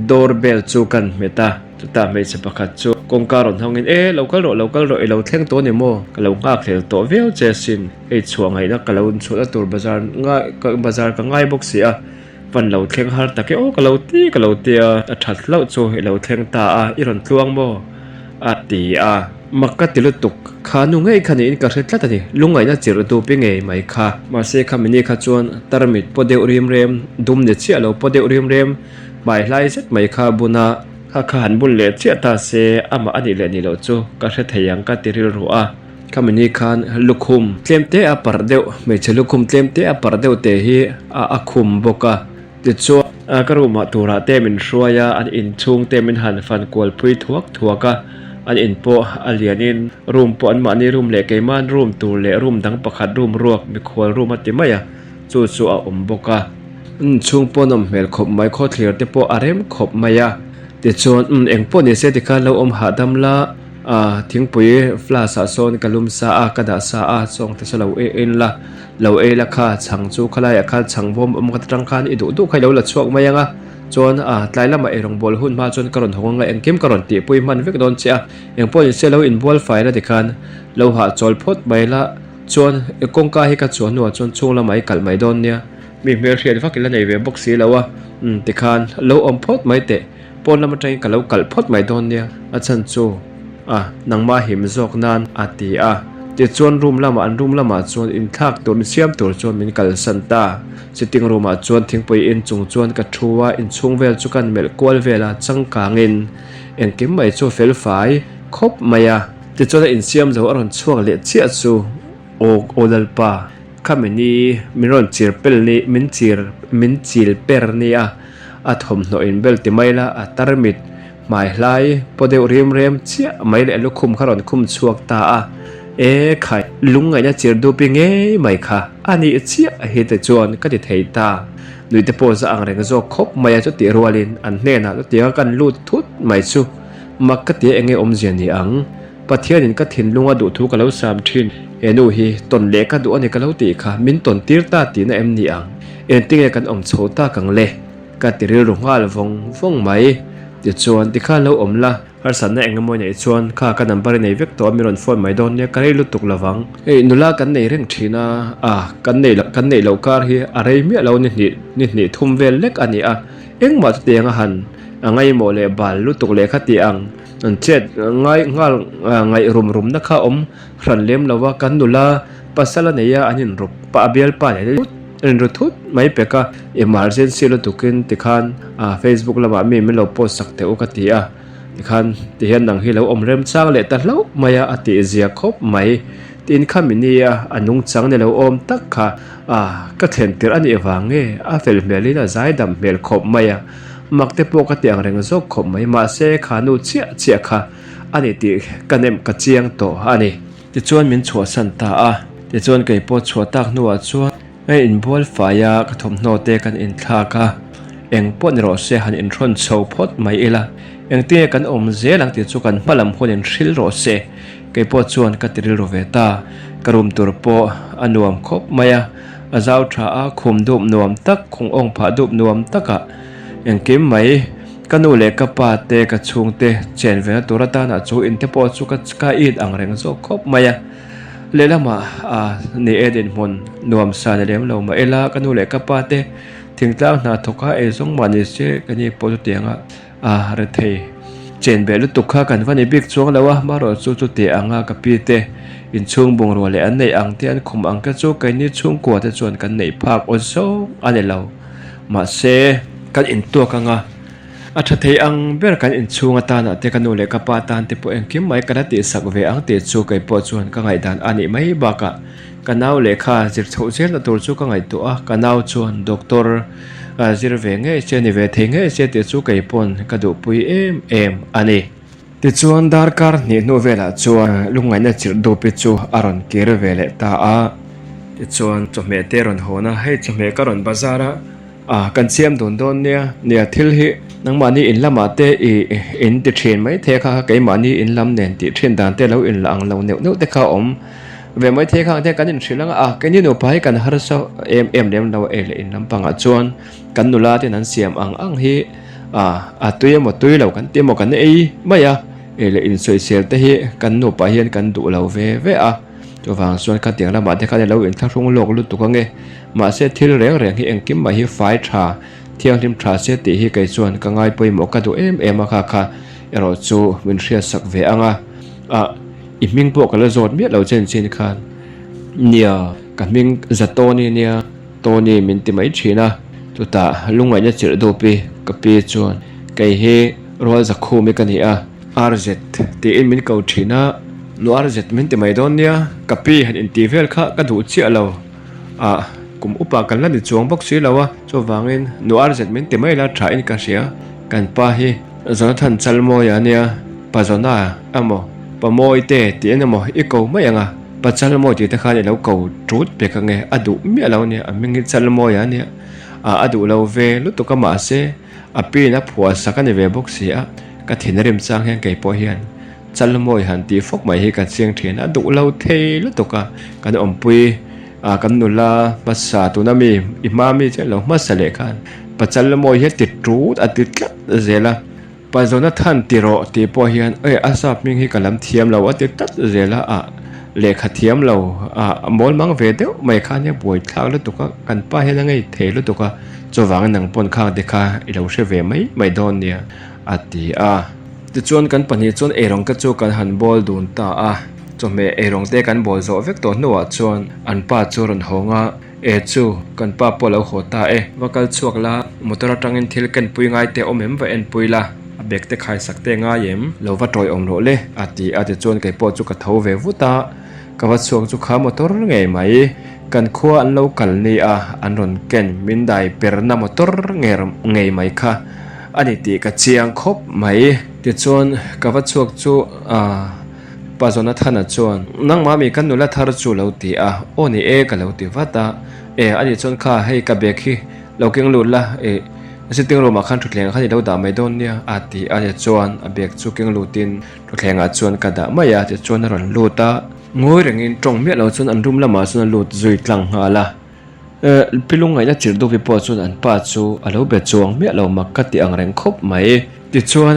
door bell chu kan hmet a. Chutah hmeichhe pakhat chu kawngka rawn hawngin, E, lo kal rawh, lo kal rawh, i lo thleng tawh a ni maw? Ka lo nghak hlel tawh viau che asin. Hei chhuah ngaihna ka lo inchhuahna tur bazar ngai bazar ka ngai bawk si a. Van lo thleng har tak e aw ka lo ti ka lo ti a, a that hlauh chu i lo thleng ta a, i rawn tluang maw? a ti a. Mak ka ti lutuk, kha nu ngei kha niin ka hre tlat a ni, lungngaihna chirh dup i ngei mai kha. Mahse kha mini kha chuan tarmit paw deuh rim rem, dum ni chiah lo paw deuh rim rem, hmai hlai zet mai kha a bun a. Kha kha han bun leh chiah ta se, amah a nih leh nih loh chu ka hre thei ang ka ti rilru a. Khami ni khan lukhum tlem te a parh deuh, hmeichhe lukhum tlem te a parh deuh te hi a a khum bawk a. Tichuan ka room ah turah te min hruai a, an inchhung te min han fan kual pui thuak thuak a, an in pawh a lian in room pawh an mahni room leh keiman room tur leh room dang pakhat room ruak mikhual room a ti mai a, chu chu a awm bawk a. Inchhung pawh nawm hmel khawp mai, khawthlir te pawh a rem khawp mai a. Tichuan umm engpawh ni se tikhan lo awm hahdam la. Ah thingpui flask ah sawn ka lum sa a ka dah sa a chawng te saw lo ei en la lo ei la kha chhang chu khalai ah khan chhang bawm awm ka atang khan i duh duh kha i lo la chhuak mai ang a chuan ah tlai lamah ei rawng bawl hun hma chuan ka rawn hawng anga engkim ka rawn tihpui hman vek dawn che a engpawh ni se lo inbual fai la tikhan lo hahchawl phawt mai la chuan kawngka hi ka chhuah hnuah chuan chhung lamah i kalh mai dawn nia mi hmelhriat vak i la nei ve bawk si lo a umm tikhan lo awm phawt mai teh. Pawn lam atangin ka lo kalh phawt mai dawn nia, a chhan chu a nangmah him zawk nan a ti a. Tichuan room lamah an room lamah chuan inthlak tur insiam tur chuan min kalsan ta. Sitting room ah chuan thingpui in chung chuan ka thu a, inchhung vel chu kan melh kual vel a, changkangin engkim mai chu fel fai khawp mai a. Tichuan a insiam zo a rawn chhuak leh chiah chu aw aw Lalpa khami ni min rawn chir pel ni min chir min chil per nia. A thawmhnaw inbel ti mai la, a tarmit hmai hlai paw deuh rem rem chiah mai leh lukhum kha rawn khum chhuak ta a. E khai, lungngaihna chir dupi ngei mai kha a nih chiah hi te chuan ka ti thei ta. Nuite pawh za ang reng zawk khawp mai a chutih rualin an hnenah chutianga kan lut thut mai chu mak ka tia enge awmzia ni ang. Pathianin ka thinlunga duhthu ka lo sam thin, he nu hi tawn leh ka duh a ni ka lo tih kha min tawn tir ta tihna em ni ang? Engtinge kan awm chho tak ang le? Ka ti rilru nghal vawng vawng mai. Tichuan tikhan lo awm la. Harsatna eng emaw i neih chuan kha ka number i nei vek tawh a, mi rawn phone mai dawn nia, ka rei lutuk lovang. Hei nula kan nei reng thin a, a kan nei loh kan neih loh kar hi a rei miah lo ni hnih ni hnih thum vel lek a ni a, engmah chutiang a han a ngaihmawh leh bal lutuk leh kha tih ang an chet ngai nghal ngaih rum rum na kha awm hran lem lo a, kan nula pasal a nei a an inrup pa a bialpa leh thut an inru thut mai pek a, emergency lutukin tikhan Facebook lamah mi min lo post sak teh u ka ti a. Tikhan tihian nang hi lo awm remchang leh ta hlauh mai a, a tih zia khawp mai. Tiin kha mi nia a nungchang ni lo awm tak kha a ka thlen tirh a nih vang nge a fel hmelin a zaidam hmel khawp mai a, mak te pawh ka ti ang reng zawk khawp mai. Mahse kha nu chiah chiah kha a ni tih ka nem ka chiang tawh a ni. Tichuan min chhuahsan ta a, tichuan kei pawh chhuah tak hnuah chuan Ka inbual fai a, ka thawmhnaw te kan inthlak a, eng pawh ni rawh se han inhrawn chho phawt mai ila, engtinge kan awm zel ang tih chu kan hma lam huan inhrilh rawh se, kei pawh chuan ka ti rilru ve ta. Ka room tur pawh a nuam khawp mai a, a zau tha a, khum dup nuam tak, khung awng phah dup nuam takah engkim mai ka nu leh ka pa te ka chhungte chen ve na tur atana chu in te pawh chu ka it ang reng zawk khawp mai a. Lehlamah a ni e dinhmun nuam sa ni lem lo mah ila ka nu leh ka pa te thingtlang hna thawk a eizawng mah ni se ka ni pawh chutianga a rethei chen beh lutuk kha kan va ni bik chuang lo a marawh chu chuti anga ka pi te inchhung bungrua leh an neih ang te an khum ang te chu keini chhungkua te chuan kan neih phak aw zawng a ni lo mahse kan intuak anga. A tha thei ang ber kan inchhung atana te ka nu leh ka pa tan te pawh engkim mai ka la tihsak ve ang tih chu kei pawh chuan ka ngaihdan a nih mai bakah ka nau lehkha zir chhoh zelna tur chu ka ngaihtuah a, ka nau chuan doctor zir ve ngei se ni ve thei ngei se tih chu kei pawn ka duhpui em em a ni. Tichuan darkar hnih hnu velah chuan lungngaihna chirh dupi chu a rawn kir ve leh ta a, tichuan chawhmeh te rawn hawn a, hei chawhmeh ka rawn bazar a, A, kan siam dun dawn nia, nia thil hi nangmahni in lamah te i in ti thin mai thei a kha kha keimahni in lam nen tih thin dan te lo in la ang lo neuh neuh te kha a awm ve mai thei khang te kan inhrilh ang a, a keini nupa hi kan harsa em em lem lo a ei leh in lampangah chuan kan nula ten an siam ang ang hi a a tui emaw tui lo kan ti emaw kan ei mai a, ei leh insawisel te hi kan nupa hian kan duh lo ve ve a. Chuvang chuan khatiang lamah te khan i lo inthlahrung lawk lutuk ange. Mahse thil reng reng hi engkim mai hi fai tha, thianghlim tha se tih hi kei chuan ka ngai pawimawh ka duh em em a kha kha erawh chu min hriatsak ve ang a. Ah, i hming pawh ka la zawt miah lo chen chin khan. Nia, ka hming za Tony nia, Tony min ti mai thin a. Chutah lungngaihna chirh dup i ka pi chuan kei hi Rual Zakhumi ka ni a. RZ tiin min ko thin a, nu RZ min ti mai dawn nia, ka pi han intih vel kha ka duh chiah lo ah, kum upa kan la ni chuang bawk si lo a, chuvangin nu RZ min ti mai la tha in ka hria, kan pa hi Jonathan Chalmawia nia, pa Jona emaw pa Mawite tiin emaw i ko mai ang a, pa Chalmawi tih te khan i lo ko tut pek ange, a duh miah lo nia, a hming hi Chalmawia nia, ah a duh lo ve lutuk a mahse. A pin a phuah sak a ni ve bawk si a, ka thin a rim chang hian kei pawh hian Chalmawi han tih fawk mai hi ka chiang thin a, duh lo thei lutuk a, kan awmpui a kan nula hmasa tuna mi i hma mi chiah lo hmasa leh khan pa Chalmawi hi a ti tut a ti tlat zel a, pa Jonathan ti rawh tih pawh hian awi a sap hming hi ka lam thiam lo a ti tlat zel a, ah lehkha thiam lo ah mawl mang ve deuh mai khan hi a buai thlak lutuk a, kan pa hian a ngei thei lutuk a. Chuvangin nang pawn khang te kha i lo hre ve mai mai dawn nia a ti a. Tichuan kan pahnih chuan eirawng te chu kan han bawl dun ta a, chawhmeh eirawng te kan bawl zawh vek tawh hnuah chuan an pa chu rawn hawng a, E chu, kan pa pawh lo haw ta e, va kal chhuak la, motor atangin thil kenpui ngai te awm em va enpui la, a bag te khaisak te ngai em, lo va tawiawm rawh le a ti a, tichuan kei pawh chu ka tho ve vut a. Ka va chhuak chu kha motor ngei mai, kan khua an lo kal ni a, an rawn ken min dai perna motor nger ngei mai kha a ni tih ka chiang khawp mai. Tichuan ka va chhuak chu aah Pa Jonathana chuan nangmah mi kan nula thar chu lo ti a, aw ni e ka lo ti vat a, e a nih chuan kha hei ka bag hi lo keng lut la e sitting room ah khan thutthleng ah khan i lo dah mai dawn nia a ti a, tichuan a bag chu keng lutin Thuthlengah chuan ka dah mai a, tichuan a rawn lut a. Ngawi rengin tawng miah lo chuan an room lamah chuan a lut zui tlang nghal a. Pi Lungngaihna Chirhdupi pawh chuan an pa chu a lo be chuang miah lo mak ka ti ang reng khawp mai. Tichuan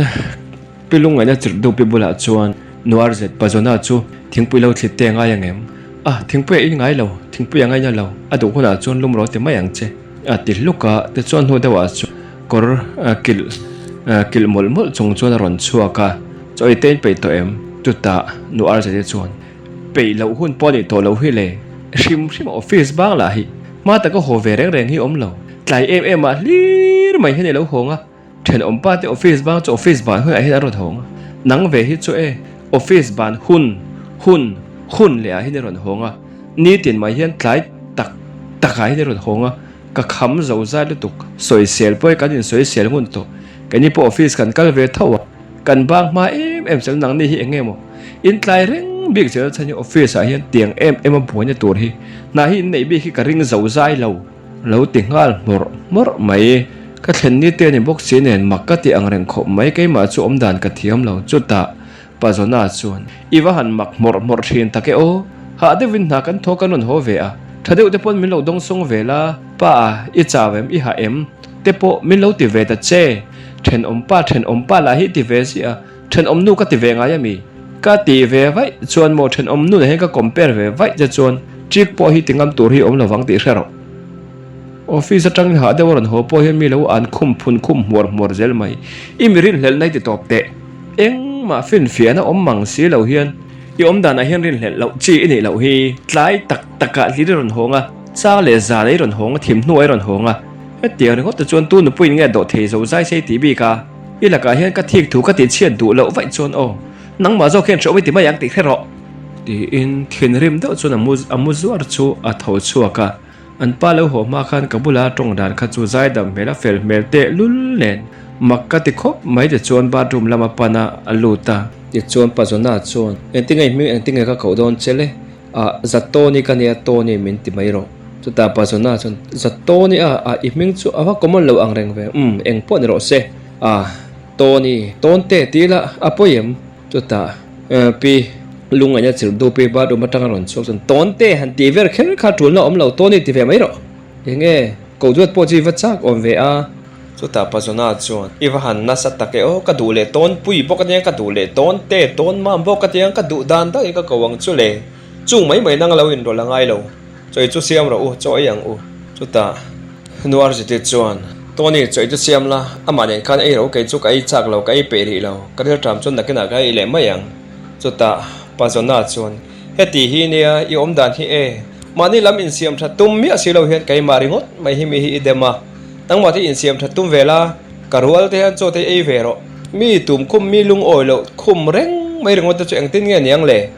Pi Lungngaihna chirh duh pi bulah chuan Nuar zet Pazawna chu thingpui lo thlit te a ngai ang em? A, thingpui a in ngai lo, thingpui a ngaina lo, a duh hunah chuan lum rawh ti mai ang che, a ti hluk a, tichuan hnu deuhah chuan kawr kilh kilh mawlh mawlh chung chuan a rawn chhuak a, Chaw ei te in peih tawh em? Chutah Nuar zet hi chuan Peih loh hun pawh a nih tawh loh hi le, hrim hrim a office bang lah hi hma taka haw ve reng reng hi awm lo, tlai em em ah hlir mai hian i lo hawng a. Thenawm pa te office bang chu office ban hunah hian a rawn hawng a, nang ve hi chu e, office ban hun, hun, hun leh ah hian i rawn hawng a, nitin mai hian tlai tak tak ah hian i rawn hawng a, ka kham zo zai lutuk, sawisel pawh hi kan insawisel ngun tawh, keini pawh office kan kal ve tho a, kan bang hma em em zel nangni hi eng nge maw, in tlai reng bik zel chhan hi office ah hian tiang em em a buaina tur hi, hna hi in neih bik hi ka ring zo zai lo. Lo ti nghal hmawrh hmawrh mai. Ka thlen ni te a ni bawk si nen mak ka ti ang reng khawp mai keimah chu awm dan ka thiam lo. Chutah Pazawna chuan, I va han mak hmawrh hmawrh thin tak e aw. Hah deuhin hna kan thaw kan rawn haw ve a. Tha deuh te pawn min lo dawngsawng ve la. Pa a, i chau em, i hah em? Te pawh min lo ti ve ta che. Thenawm pa, thenawm pa lah hi i ti ve ziah a. Thenawm nu ka ti ve ngai a mi? Ka ti ve vaih chuan maw thenawm nu nen hian ka compare ve vaih che chuan trick pawh hi ti ngam tur hi awm lovang tih hre rawh. Office atangin hah deuh a rawn haw pawh hian mi lo an khum phun khum hmuar hmuar zel mai. I mi rinhlelh na i ti tawp teh. Engmah finfiahna awm mang si lo hian i awm danah hian rinhlelh loh chi i nih loh hi. Tlai tak takah hlir i rawn hawng a, chang leh zan i rawn hawng a, thim hnuah i rawn hawng a. Hetiang ringawt te chuan tu nupuiin nge dawh thei zo zai sei tih bik a? I lakah hian ka thik thu ka tih chhiat duh loh vaih chuan aw, nangmah zawk hian hrehawm i ti mai ang tih hre rawh. Tiin thinrim deuh chuan a mu a mu zuar chu a tho chhuak a, an pa lo haw hma khan ka bula tawng dan kha chu zaidam hmel a fel hmel teh lul nen mak ka ti khawp mai tichuan bathroom lama pan a a lut a. Tichuan Pazawna chuan, Engtinge i hming engtinge ka koh dawn che le? Ah, Zatawni ka nia Tawni min ti mai rawh. Chutah Pazawna chuan, Zatawni a, ah i hming chu a va common lo ang reng ve, umm eng pawh ni rawh se. Ah, Tawni, Tawnte ti ila a pawi em? Chutah, Pi Lungaina chirh duh pi bathroom atanga rawn chhuak chuan, Tawnte han tih ver kher kha tulna awm lo, Tawni ti ve mai rawh. Enge, koh duat pawh chu i va chak awm ve a. Chutah Pazawna chuan, I va han nasa tak e aw, ka duh leh tawn pui bawk ania, ka duh leh tawn te, tawn mam bawk ania, ka duh dan daih ka ko ang chu le. Chung mai mai nang lo inrawlh a ngai lo. Chawi chu siam rawh u, chaw ei ang u. Chutah Nuarziti chuan, Tawni, chawi chu siam la, amah nen khan ei rawh u, kei chu ka ei chak lo, ka ei peih rih lo, ka rilṭam chuan nakinah ka ei leh mai ang. Chutah Pazawna chuan, Heti hi nia, i awm dan hi e, mahni lam insiam ṭha tum miah si lo hian keimah ringawt mai hi mi hi i dem a. Nangmah te insiam that tum ve la, ka rual te hian chaw te ei ve rawh. Mi tum khum mi lungawi loh khum reng mai ringawt te chu engtin nge niang le?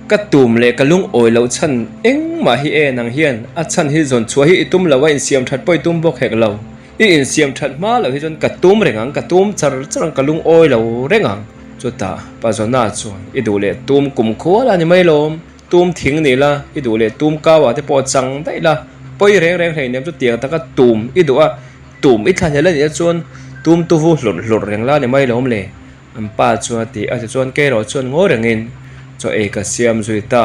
Ka tum leh ka lungawi loh chhan engmah hi e nang hian a chhan hi zawn chhuah hi i tum lo a insiam that pawh i tum bawk hek lo. I insiam that hma loh hi chuan ka tum reng ang, ka tum char char ang, ka lungawi lo reng ang. Chutah Pazawna chuan i duh leh tum kum khual a ni mai lawm. Tum thing ni la, i duh leh tum kau ah te pawh chang daih la, pawi reng reng hleinem chu tiang taka tum i duh a, tum i thlahlel a nih chuan tum tuvu hlurh hlurh reng la ni mai lo awm le, an pa chuan a ti a, tichuan Keiraw chuan ngawi rengin chaw ei ka siam zui ta,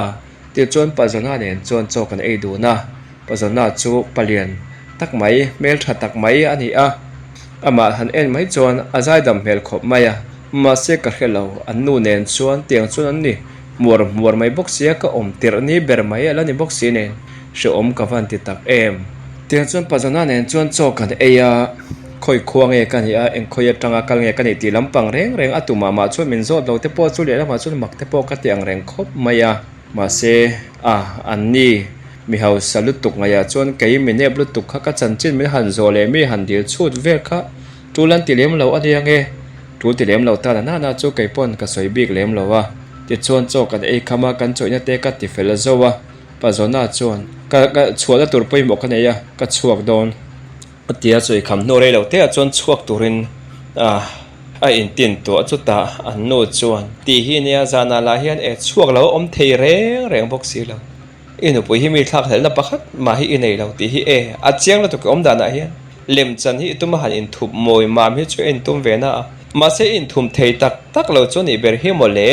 tichuan Pazawna nen chuan chaw kan ei dun a, Pazawna chu palian tak mai, hmeltha tak mai a ni a, amah han en mai chuan a zaidam hmel khawp mai a, mahse ka hre lo, an nu nen chuan tiang chuan an ni. Hmuar hmuar mai bawk sia ka awm tirh ni ber mai a la ni bawk si nen hrehawm ka van ti tak em. Tiang chuan Pazawna nen chuan chaw kan ei a, khawi khua nge ka nih a, eng khawi atanga kal nge ka nih tih lampang reng reng a tumah mah chuan min zawt lo te pawh chu lehlamah chuan mak te pawh ka ti ang reng khawp mai a. Mahse, a, an ni, mi hausa lutuk ngaihah chuan kei mi nep lutuk kha ka chanchin min han zawh leh mi han dil chhut vel kha tul an ti lem lo a nia nge? Tul ti lem lo ta na nana chu kei pawn ka sawi bik lem lo a, tichuan chaw kan ei kham a, kan chawihna te ka ti fel zo a, Pazawna chuan ka ka chhuahna tur pawimawh ka nei a, ka chhuak dawn a ti a, chawi kham hnu rei lo te ah chuan chhuak turin ah a intin tuah chutah an nu chuan tih hi nia zanah lah hian e chhuak lo a awm thei reng reng bawk si lo. I nupui hi mi thlak hlelhna pakhat mah hi i nei lo tih hi e, a chiang lutuk i awm danah hian lemchan hi i tuma han inthup mawi mam hi chu a intum ve na a, mahse i inthum thei tak tak lo chu nih ber hi maw le?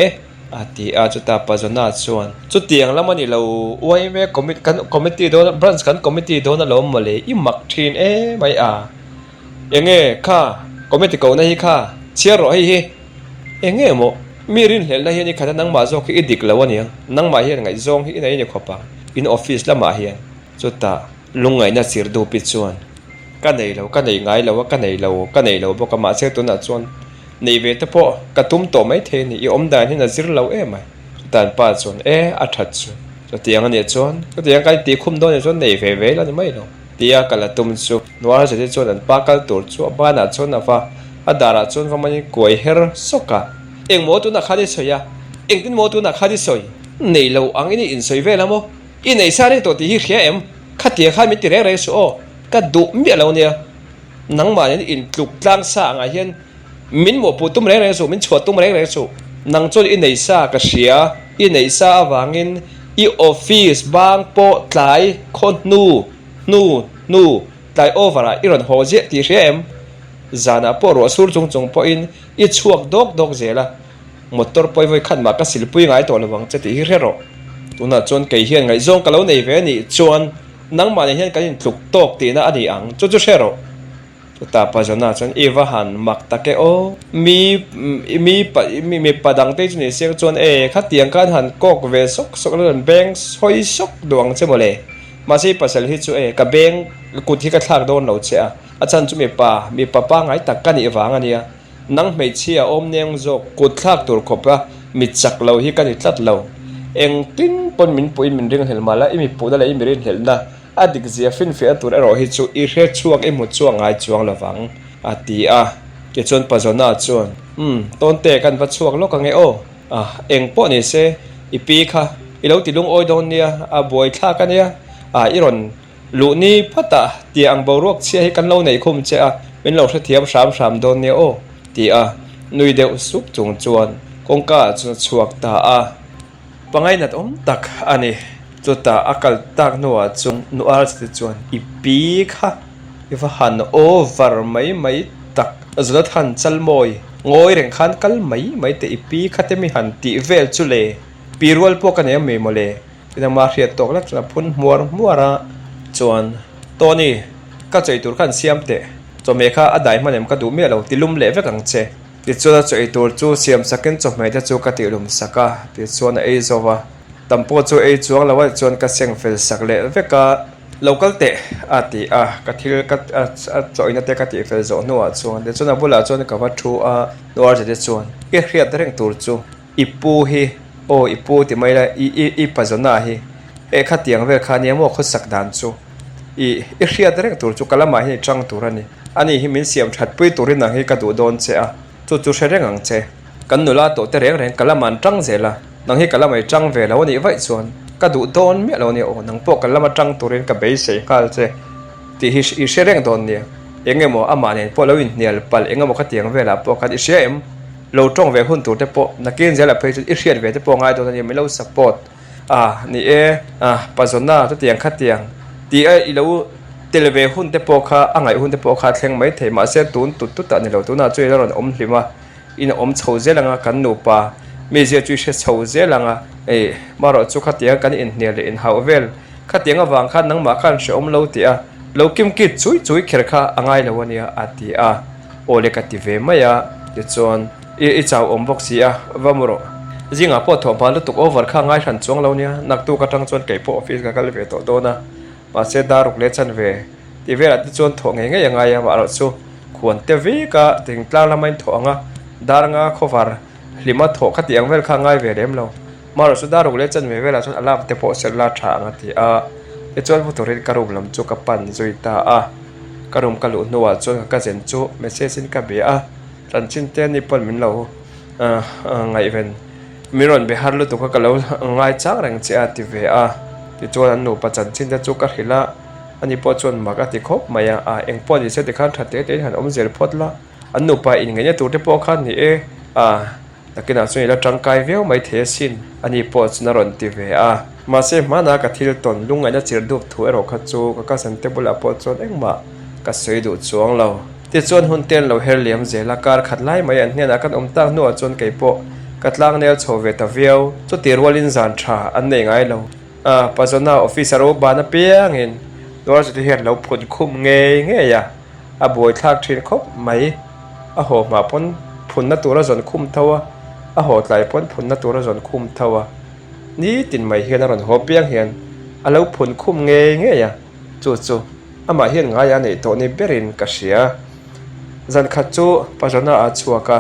A ti a, chutah Pazawna chuan, Chutiang lam a ni lo, yma commit kan committee dawn branch kan committee dawn alawm maw le, i mak thin emai a, enge kha committee kohna hi kha chhiar rawh hei hi. Eng nge maw? Mi rinhlelhna hian i khat a, nangmah zawk hi i dik lo aniang. Nangmah hian ngaihzawng hi i nei a ni khawp ang, in office lamah hian. Chutah lungngaihna chir dupi chuan, Ka nei lo, ka nei ngai lo a, ka nei lo, ka nei lo bawk a, mahse tunah chuan nei ve te pawh ka tum tawh mai thei a ni, i awm dan hian a zir lo em ai. Chutah an pa chuan, E, a that chu. Chutiang a nih chuan, chutiang ka intih khum dawn nih chuan nei ve ve la ni mai lo. Tia kal a tum chu Nuar Zeti chuan an pa kal tur chu a banah chuan a va, a darah chuan va manin kuai her sawk a. Eng maw tunah khan i sawi a? Engtin maw tunah khan i sawi? Nei lo ang in i insawi vel a maw? I nei sa reng tawh tih hi hria em? Khatia khan min ti reng reng suh aw, ka duh miah lo nia. Nangmah nen intluk tlang sa angah hian min mawhpuh tum reng reng suh, min chhuah tum reng reng suh. Nang chuan i nei sa ka hria, i neih sa avangin i office bang pawh tlai khaw hnu hnu hnu tlai over ah i rawn haw ziah tih hria em? Zanah pawh ruah sur chung chung pawhin i chhuak dawk dawk zel a. Motor pawi vawi khat mah ka silpui ngai tawh lo ang che tih hi hre rawh. Tunah chuan kei hian ngaihzawng ka lo nei ve a nih chuan nangmah nen hian kan intluk tawk tihna a ni ang chu chu hre rawh. Chutah pa Jonah chuan i va han mak tak e aw. Mi mi pa mipa dangte chu ni siang chuan e khatiang khan han kawk ve sawk sawk la rawn beng sawi sawk duh ang che mawle. Mahse i pasal hi chu e ka beng kut hi ka thlak dawn lo che a, a chhan chu mipa mipa pangngai tak ka nih vang a nia. Nang hmeichhia awm neng zawk kut thlak tur khawp a mi chak lo hi ka ni tlat lo. Engtin pawn min puih in min ringhlelh mah la, i mi puhna leh i mi rinhlelhna a dik zia finfiahna tur erawh hi chu i hre chhuak i hmu chuak ngai chuang lo vang, a ti a. Tichuan Pazona chuan, Umm, tawnte kan va chhuak lawk ange aw. Ah, eng pawh ni se, i pi kha i lo ti lungawi dawn nia, a buaithlak a nia, ah i rawn Luhni phatah tia ang boruak chhia hi kan lo neih khum che a, min lo hrethiam hram hram dawn nia aw, ti a nui deuh sup chung chuan kawngka ah chuan a chhuak ta a. Pangainat awm tak a ni. Chutah a kal tak hnuah chuan nu Archite chuan i pi kha i va han over mai mai tak, Jonathan Chalmawi ngawi reng khan kal mai mai teh i pi kha te mi han tih vel chu le, pi rual pawh ka nei a mi mawle. Tin ama hriat tawk lek chuan a phun hmuar hmuar a, chuan, Tony, ka chawi tur kha an siam teh. Chawhmeh kha a dai hman em ka duh miah lo, ti lum leh vek ang che. Tichuan a chawi tur chu siam sakin chawhmeh te chu ka tih lum sak a, tichuan a ei zo va. Tam pawh chu ei chuang lo a, tichuan ka seng fel sak leh vek a. Lo kal teh, a ti a, ka thil ka a chawina te ka tih fel zawh hnuah chuan tichuan a bulah chuan ka va thu a, Nuar zete chuan, I hriat reng tur chu. I pu hi, aw i pu ti mai la, i i i pazawna hi eh khatiang vel kha nia maw khawsak dan chu i i hriat reng tur chu ka lamah hian i chang tur a ni. Ani hi min siam that pui turin ang hi ka duh dawn che a, chu chu hre reng ang che. Kan nula tawh te reng reng ka lamah an tang zel a, nang hi ka lamah i tang ve lo a nih vaih chuan ka duh dawn miah lo a nia aw, nang pawh ka lama tang turin ka beisei nghal che tih hi i hre reng dawn nia. Eng emaw amah nen pawh lo inhnial palh eng emaw khatiang velah pawh khan i hria em? Lo tawng ve hun tur te pawh nakin zela phei chuan i hriat ve te pawh a ngai dawn a nia, min lo support a ni e, ah Pazawna chutiang khatiang tih a i lo tel ve hun te pawh kha a ngaih hun te pawh kha a thleng mai thei mahse tun tut tut ah ni lo tunah chuan i la rawn awm hlim a, in awm chho zel ang a kan nupa mizia chu i hre chho zel ang a, ei marawh chu khatiang kan inhnial leh inhauh vel khatiang avang khan nangmah khan hrehawm lo tih a lo kimkit chui chui kher kha a ngai lo a nia a ti a. Aw le ka ti ve mai a, tichuan i i chau awm bawk si a, va mu rawh. Zingah pawh thawh hma lutuk over kha ngai hran chuang lo nia, naktuk atang chuan kei pawh office ka kal ve tawh dawn a, mahse daruk leh chan ve ti velah te chuan thawh ngei ngei a ngai a, mah erawh chu khuan te vek a, thingtlang lama in thawh ang a, dar nga khawvar hlima thawh kha tih ang vel kha a ngai ve lem lo, mah erawh chu daruk leh chan ve velah chuan alarm te pawh sel la tha ang a ti a, tichuan pu turin ka room lam chu ka pan zui ta a. Ka room ka luh hnuah chuan ka cousin chu message in ka be a, chanchin te ani pawn min lo ngaihven min rawn be har lutuk a ka lo ngai chang reng che a ti ve a, tichuan an nupa chanchin te chu ka hrilh a, ani pawh chuan mak a ti khawp mai a, ah eng pawh ni se tikhan tha te te in han awm zel phawt la, an nupa inngeihna tur te pawh khan ni e, ah. Nakinah chuan i la tangkai viau mai thei asin, ani pawh chuan a rawn ti ve a. Mahse, hmana ka thil tawn lungngaihna chir dup thu erawh kha chu ka cousin te bulah pawh chuan engmah ka sawi duh chuang lo. Tichuan hun te an lo her liam zel a, kar khat lai mai an hnenah kan awm tak hnuah chuan kei pawh ka tlangnel chho ve ta viau. Chuti rualin zan tha an nei ngai lo. Pazawna office a ro ban apiangin Nuarzuti hian lo phun khum ngei ngei a, a buaithlak thin khawp mai. A haw hma pawn. phunna tur a zawn khum tho a, a haw tlai pawn phunna tur a zawn khum tho a, nitin mai hian a rawn haw piang hian a lo phun khum ngei ngei a, chu chu amah hian ngaia a neih tawh ni berin ka hria. Zan khat chu Pazona a chhuak a,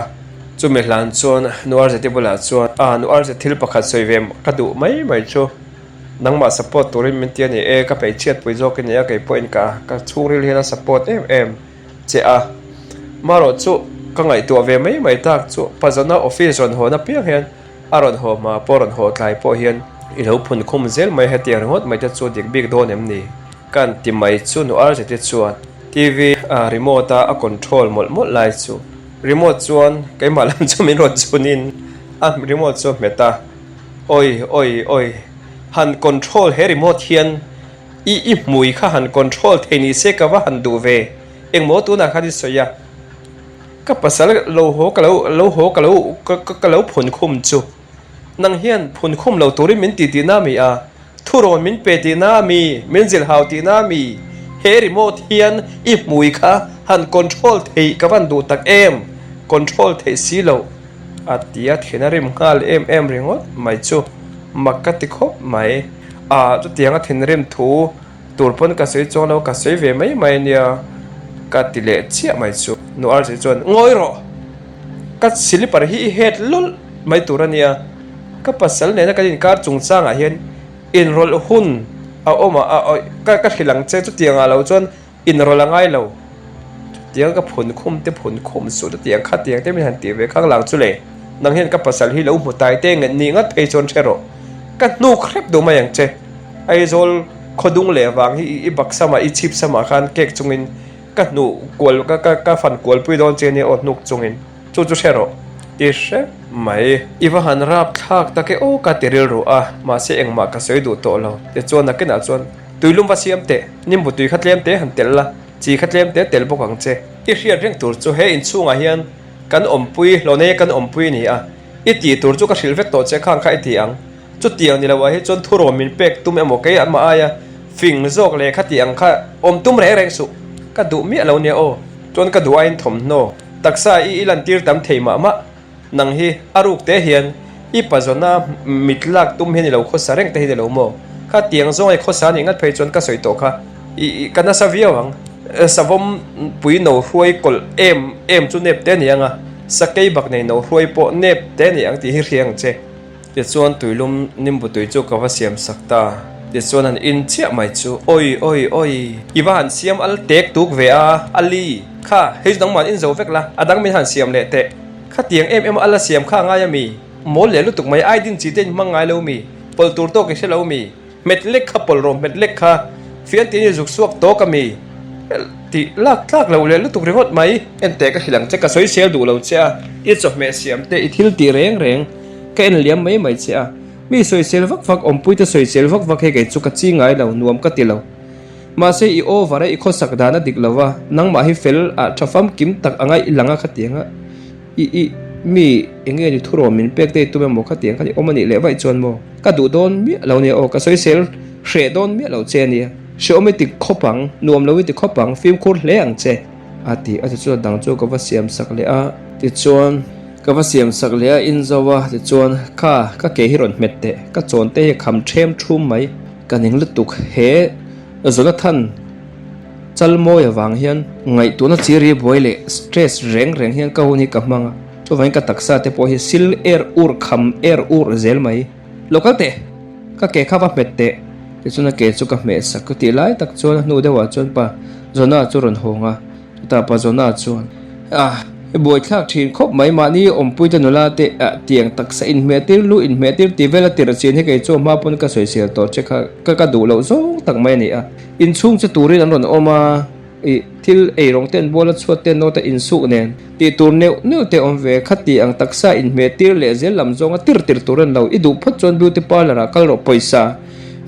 chumi hlan chuan Nuarzeti bulah chuan, A, Nuarzet thil pakhat sawi ve ka duh mai mai chu. Nangmah support turin min ti a ni e, ka hmeichhiat pui zawk i ni a, kei pawhin ka ka chhungril hian a support em em che a. Marawh chu ka ngaihtuah ve mai mai tak chu Pazona office rawn hawn apiang hian a rawn haw hma pawh rawn haw tlai pawh hian i lo phun khum zel mai hetiang ringawt mai te chu dik bik dawn em ni? Ka han ti mai chu nu Arzeti chuan TV remote a a control mawlh mawlh lai chu remote chuan keimah lam chu min rawn chhunin a remote chu a hmet a. Oi oi oi, han control he remote hian i i hmui kha han control thei ni se ka va han duh ve, engmaw tunah khan i sawi a, ka pasal lo haw ka lo lo haw ka lo ka lo phun khum chu, nang hian phun khum lo turin min ti tihna a mi a, Thurawn min pe tihna a mi, min zilhau tihna a mi, he remote hian i hmui kha han control theih ka van duh tak em, control theih si loh a ti a, thin a rim nghal em em ringawt mai chu mak ka ti khawp mai. Ah chutiang a thinrim thu tur pawn ka sawi chuang lo, ka sawi ve mai mai ania ka ti leh chiah mai chu. Nu Arjun chuan ngawi rawh, ka slipper hi i het lawlh mai tur a nia. Ka pasal nena kan inkar chungchangah hian inrawlh hun a awm a, ka ka hrilh ang che chutiangah lo chuan inrawlh a ngai lo. Chutiang ka phun khum te phun khum suh chutiang khatiang te min han tih ve khang lang chu le. Nang hian ka pasal hi lo hmu tai te nge nih ngat phei chuan hre rawh. Ka hnuk hrep duh mai ang che. Aizawl khawdung leh vang hi i baksamah i chhipsamah khan kek chungin ka hnuh kual ka ka ka fan kualpui dawn che nia aw hnuk chungin. Chu chu hre rawh ti hrep mai. I va han rap thlak tak e aw ka ti rilru a, mahse engmah ka sawi duh tawh lo. Tichuan nakinah chuan tuilum va siam teh, nimbu tui kha tlem te han telh la, chi kha tlem te tel bawk ang che. I hriat reng tur chu he inchhungah hian kan awmpui, hlawhneia kan awmpui a ni a, i tih tur chu ka hrilh vek tawh che khang kha i ti ang. Chutiang ni lo ah hi chuan thurawn min pek tum emaw kei amah aia fing zawk leh khati ang kha awm tum reng reng suh. Ka duh miah lo nia aw. Chuan ka duh aiin thawmhnaw taksa i i lantir tam thei mah mah. Nang hi a ruk te hian i pazawna mit lak tum hian i lo khawsa reng te hi ni lo maw? Khatiang zawng i khawsa nih ngat phei chuan ka sawi tawh kha i i ka nasa viau ang. Savawm pui no hruai kawlh em em chu nep te ni ang a, sakei bak nei no hruai pawh nep te ni ang tih hi hria ang che. Tichuan tuilum nimbu tui chu ka va siam sak ta. Tichuan han in chiah mai chu, Awi, awi, awi! I va han siam al tek tuk ve a, Ali! Kha, hei chu nangmah in zo vek la, a dang min han siam leh teh. Khatiang em em a la siam kha a ngai a mi? Mawl leh lutuk mai, ai din chi te in hmang ngai lo mi? Pawlh tur tawk i hre lo mi? Hmet lek kha pawlh rawh, hmet lek kha fian tiin i zuk suak tawk a mi? Tih lak tlak loh leh lutuk ringawt mai. Enteh ka hrilh ang che, ka sawi sel duh lo che a, i chawhmeh siam te, i thil tih reng reng ka en liam mai mai che a. Mi sawisel vak vak, awmpui te sawisel vak vak hi kei chu ka chi ngai lo, nuam ka ti lo. Mahse i over a, i khawsak dan a dik lo va, nangmah hi fel ah tha famkim tak anga i lang a khatiang a. I i mi enge ni thurawn min pek te i tum emaw khatiang khan i awm a nih leh vaih chuan maw ka duh dawn miah lo nia aw ka sawisel hreh dawn miah lo che ania hrehawm i ti khawp ang nuam lo i ti khawp ang fimkhur hle ang che a ti a tichuan dang chu ka va siam sak leh a tichuan ka va siam sak leh a in zo a tichuan kha ka ke hi rawn hmet teh ka chawn te hi a kham them thum mai ka ning lutuk he Jonathan. Chalmawi avang hian ngaihtuahna chi ri buai leh stress reng reng hian ka hun hi ka hmang a, chuvangin ka taksa te pawh hi sil er ur kham er ur zel mai. Lo kal teh! Ka ke kha va hmet teh! Tichuan a ke chu ka hmeh sak ka tih lai tak chuan a hnu deuhah chuan pa Jonah chu rawn hawng a, chutah pa Jonah chuan, Ah, i buaithlak thin khawp mai, mahni awmpuite nula te ah tiang taksa inhmeh tir lu inhmeh tir tih vel a tirh chin hi kei chu a hma pawn ka sawisel tawh che kha ka duh loh zawng tak mai a ni a. Inchhung che turin an rawn awm a, ih, thil ei rawng ten bual a chhuat ten nawta insuk nen tih tur neuh neuh te awm ve. Khati ang taksa inhmeh tir leh zel lam zawnga tir tir tur an lo. I duh phawt chuan beauty parlour ah kal rawh pawisa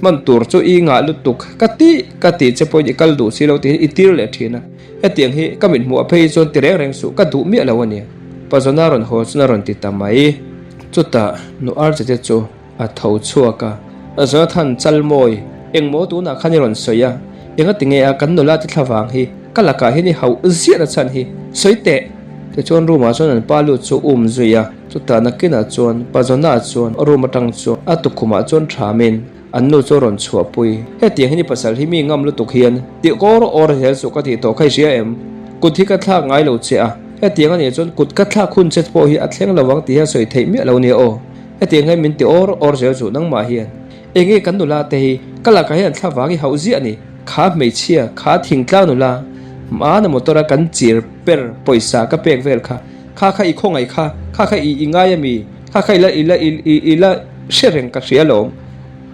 hman tur chu i ngah lutuk. Ka ti ka tih che pawhin i kal duh si lo tihin i tir leh thin a. Hetiang hi ka mit hmuh a phei chuan ti reng reng suh ka duh miah lo a ni. Pazawna rawn haw chuan a rawn ti ta mai. Chutah nu Archie te chu. A tho chhuak a, Jonathan Chalmawi, engmaw tunah khan i rawn sawi a, enga ti nge a kan nula te thlavang hi ka lakah hian i hauh ziahna chhan hi sawi teh! Tichuan room ah chuan an pa lut chu um zui a, chutah nakinah chuan pa Jonah chuan room atang chuan a tukkhumah chuan thamin an nu chu a rawn chhuahpui. Hetiang hi ni pasal hi mi ngam lutuk hian tih kawr awr zel suh ka tih tawh kha i hria em? Kut hi ka thlak ngai lo che a, hetiang a nih chuan kut ka thlak hun che pawh hi a thleng lo ang tih hian sawi theih miah lo nia aw. Hetiang hian min ti awr awr zel suh nangmah hian. Enge kan nula te hi ka lakah hian thla vang i hauh ziah ni? Kha hmeichhia, kha thingtlang nula, hmana motor a kan chir per pawisa ka pek vel kha, kha kha i khawngaih kha, kha kha i i ngai ami? Kha kha i la i la i i la hre reng ka hria lawm.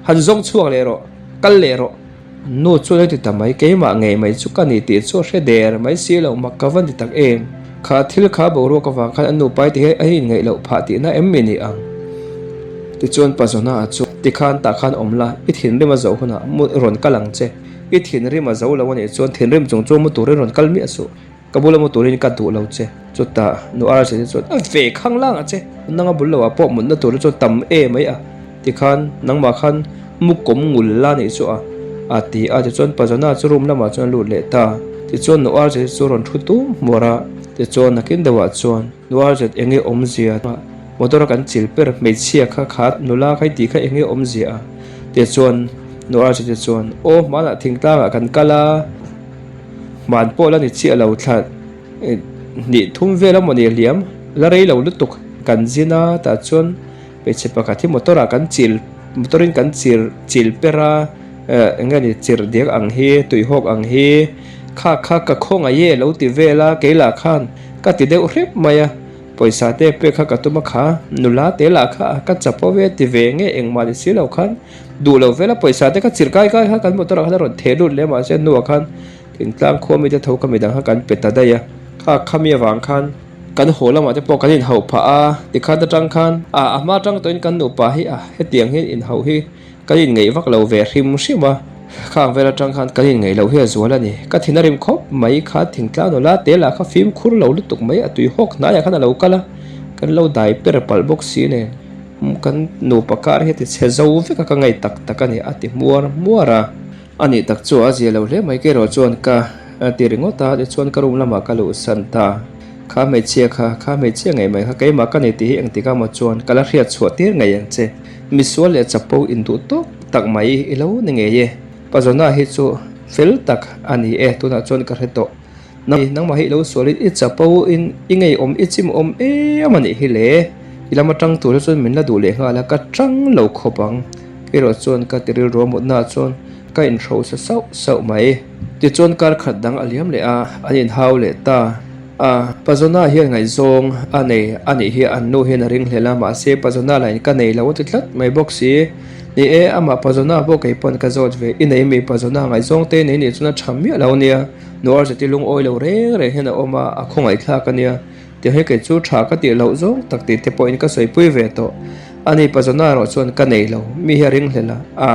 Han zawng chhuak leh rawh, kal leh rawh. Nu chuan a ti ta mai, keimah ngei mai chu ka ni tih chu a hre der mai si lo, mak ka va ni tak em? Kha thil kha boruak avang khan an nupai te hi a inngaih loh phah tihna em mi ni ang? Tichuan Pa Zona a chu, Tikhan tah khan awm la, i thinrim a zoh hunah mu rawn kal ang che. I thinrim a zo lo a nih chuan thinrim chung chu mu turin rawn kal miah suh. Ka bula mu turin ka duh lo che. Chutah nu Arjun-i chuan, A ve khang lang a che, nanga bul loah pawh mutna tur chu tam e mai a, tikhan nangmah khan mu kawm ngul la nih chu a, a ti a. Tichuan Pazana chu room lamah chuan a lut leh ta. Tichuan nu Arjun-i chu rawn thu tum hmuar a, tichuan nakin deuhah chuan nu Arjun enge awmzia a, motor a kan chil ber hmeichhia kha kha nula kha i tih kha enge awmzia a, tichuan nu Arjun-i chuan, Aw hmanah thingtlangah kan kal a. Hman pawh la ni chiah lo thla hnih thum vel a mawni hliam la rei lo lutuk kan zin a tah chuan hmeichhe pakhat hi motor ah kan chil motor in kan chil chil per a eh eng nge ni chirh diak ang hi tuihawk ang hi kha kha ka khawngaih e lo ti vel a kei lah khan ka ti deuh hrep mai a pawisa te pek kha ka tum a kha nula te lah kha ka chapo ve ti ve nge engmah ni si lo khan. Duh lo vela pawisa te kha chirh kai kai kha kan motor ah khan a rawn theh lut leh mahse a hnuah khan thingtlang khua mite tho kha midang kha kan pe ta daih a, kha khami avang khan kan haw lamah te pawh kan inhauh phah a, tikhan atang khan a a hma atang tawhin kan nupa hi a hetiang hian inhauh hi kan inngeih vak lo ve hrim hrim a, khang vel atang khan kan inngeih loh hi a zual a ni. Ka thin a rim khawp mai kha thingtlang nula te lah kha fimkhur lo lutuk mai a tui hawk hnaiah khan a lo kal a, kan lo dai per palh bawk si nen. Kan nupa kar hi a ti chhe zo vek a, ka ngaih tak tak a ni, a ti hmuar hmuar a. A nih tak chu a zia lo hle mai, kei erawh chuan ka ti ringawt a, tichuan ka room lamah ka luhsan ta. Kha hmeichhia kha, kha hmeichhia ngei mai kha keimah ka ni tih hi engtik amaw chuan ka la hriat chhuah tir ngei ang che. Misual leh chapo induh tawk tak mai i lo ni ngei e. Pazawna hi chu fel tak a ni e, tunah chuan ka hre tawh. Nangmah hi i lo sualin i chapo in i ngeiawm i chimawm em a nih hi le. I lama tang tur hi chuan min la duh leh nghal a, ka tang lo khawp ang. Erawh chuan ka ti rilru a mutnaah chuan ka inhrosa sauh sauh mai. Tichuan kar khat dang a liam leh a, an inhau leh ta a. Pazawna hian ngaihzawng a nei a nih hi an nu hian a ring hlel a, mahse Pazawna lahin ka nei lo a ti tlat mai bawk si. Ni e, amah Pazawna pawh kei pawn ka zawt ve. I nei mi Pazawna ngaihzawng te nei nih chuan a tha miah lo nia. Nuar zeti lungawi lo reng reng hian a awm a, a khawngaihthlak a nia. Tiang hi kei chu tha ka tih loh zawng tak tih te pawhin ka sawipui ve tawh. A ni Pazawna erawh chuan ka nei lo, mi hi a ring hlel a. A,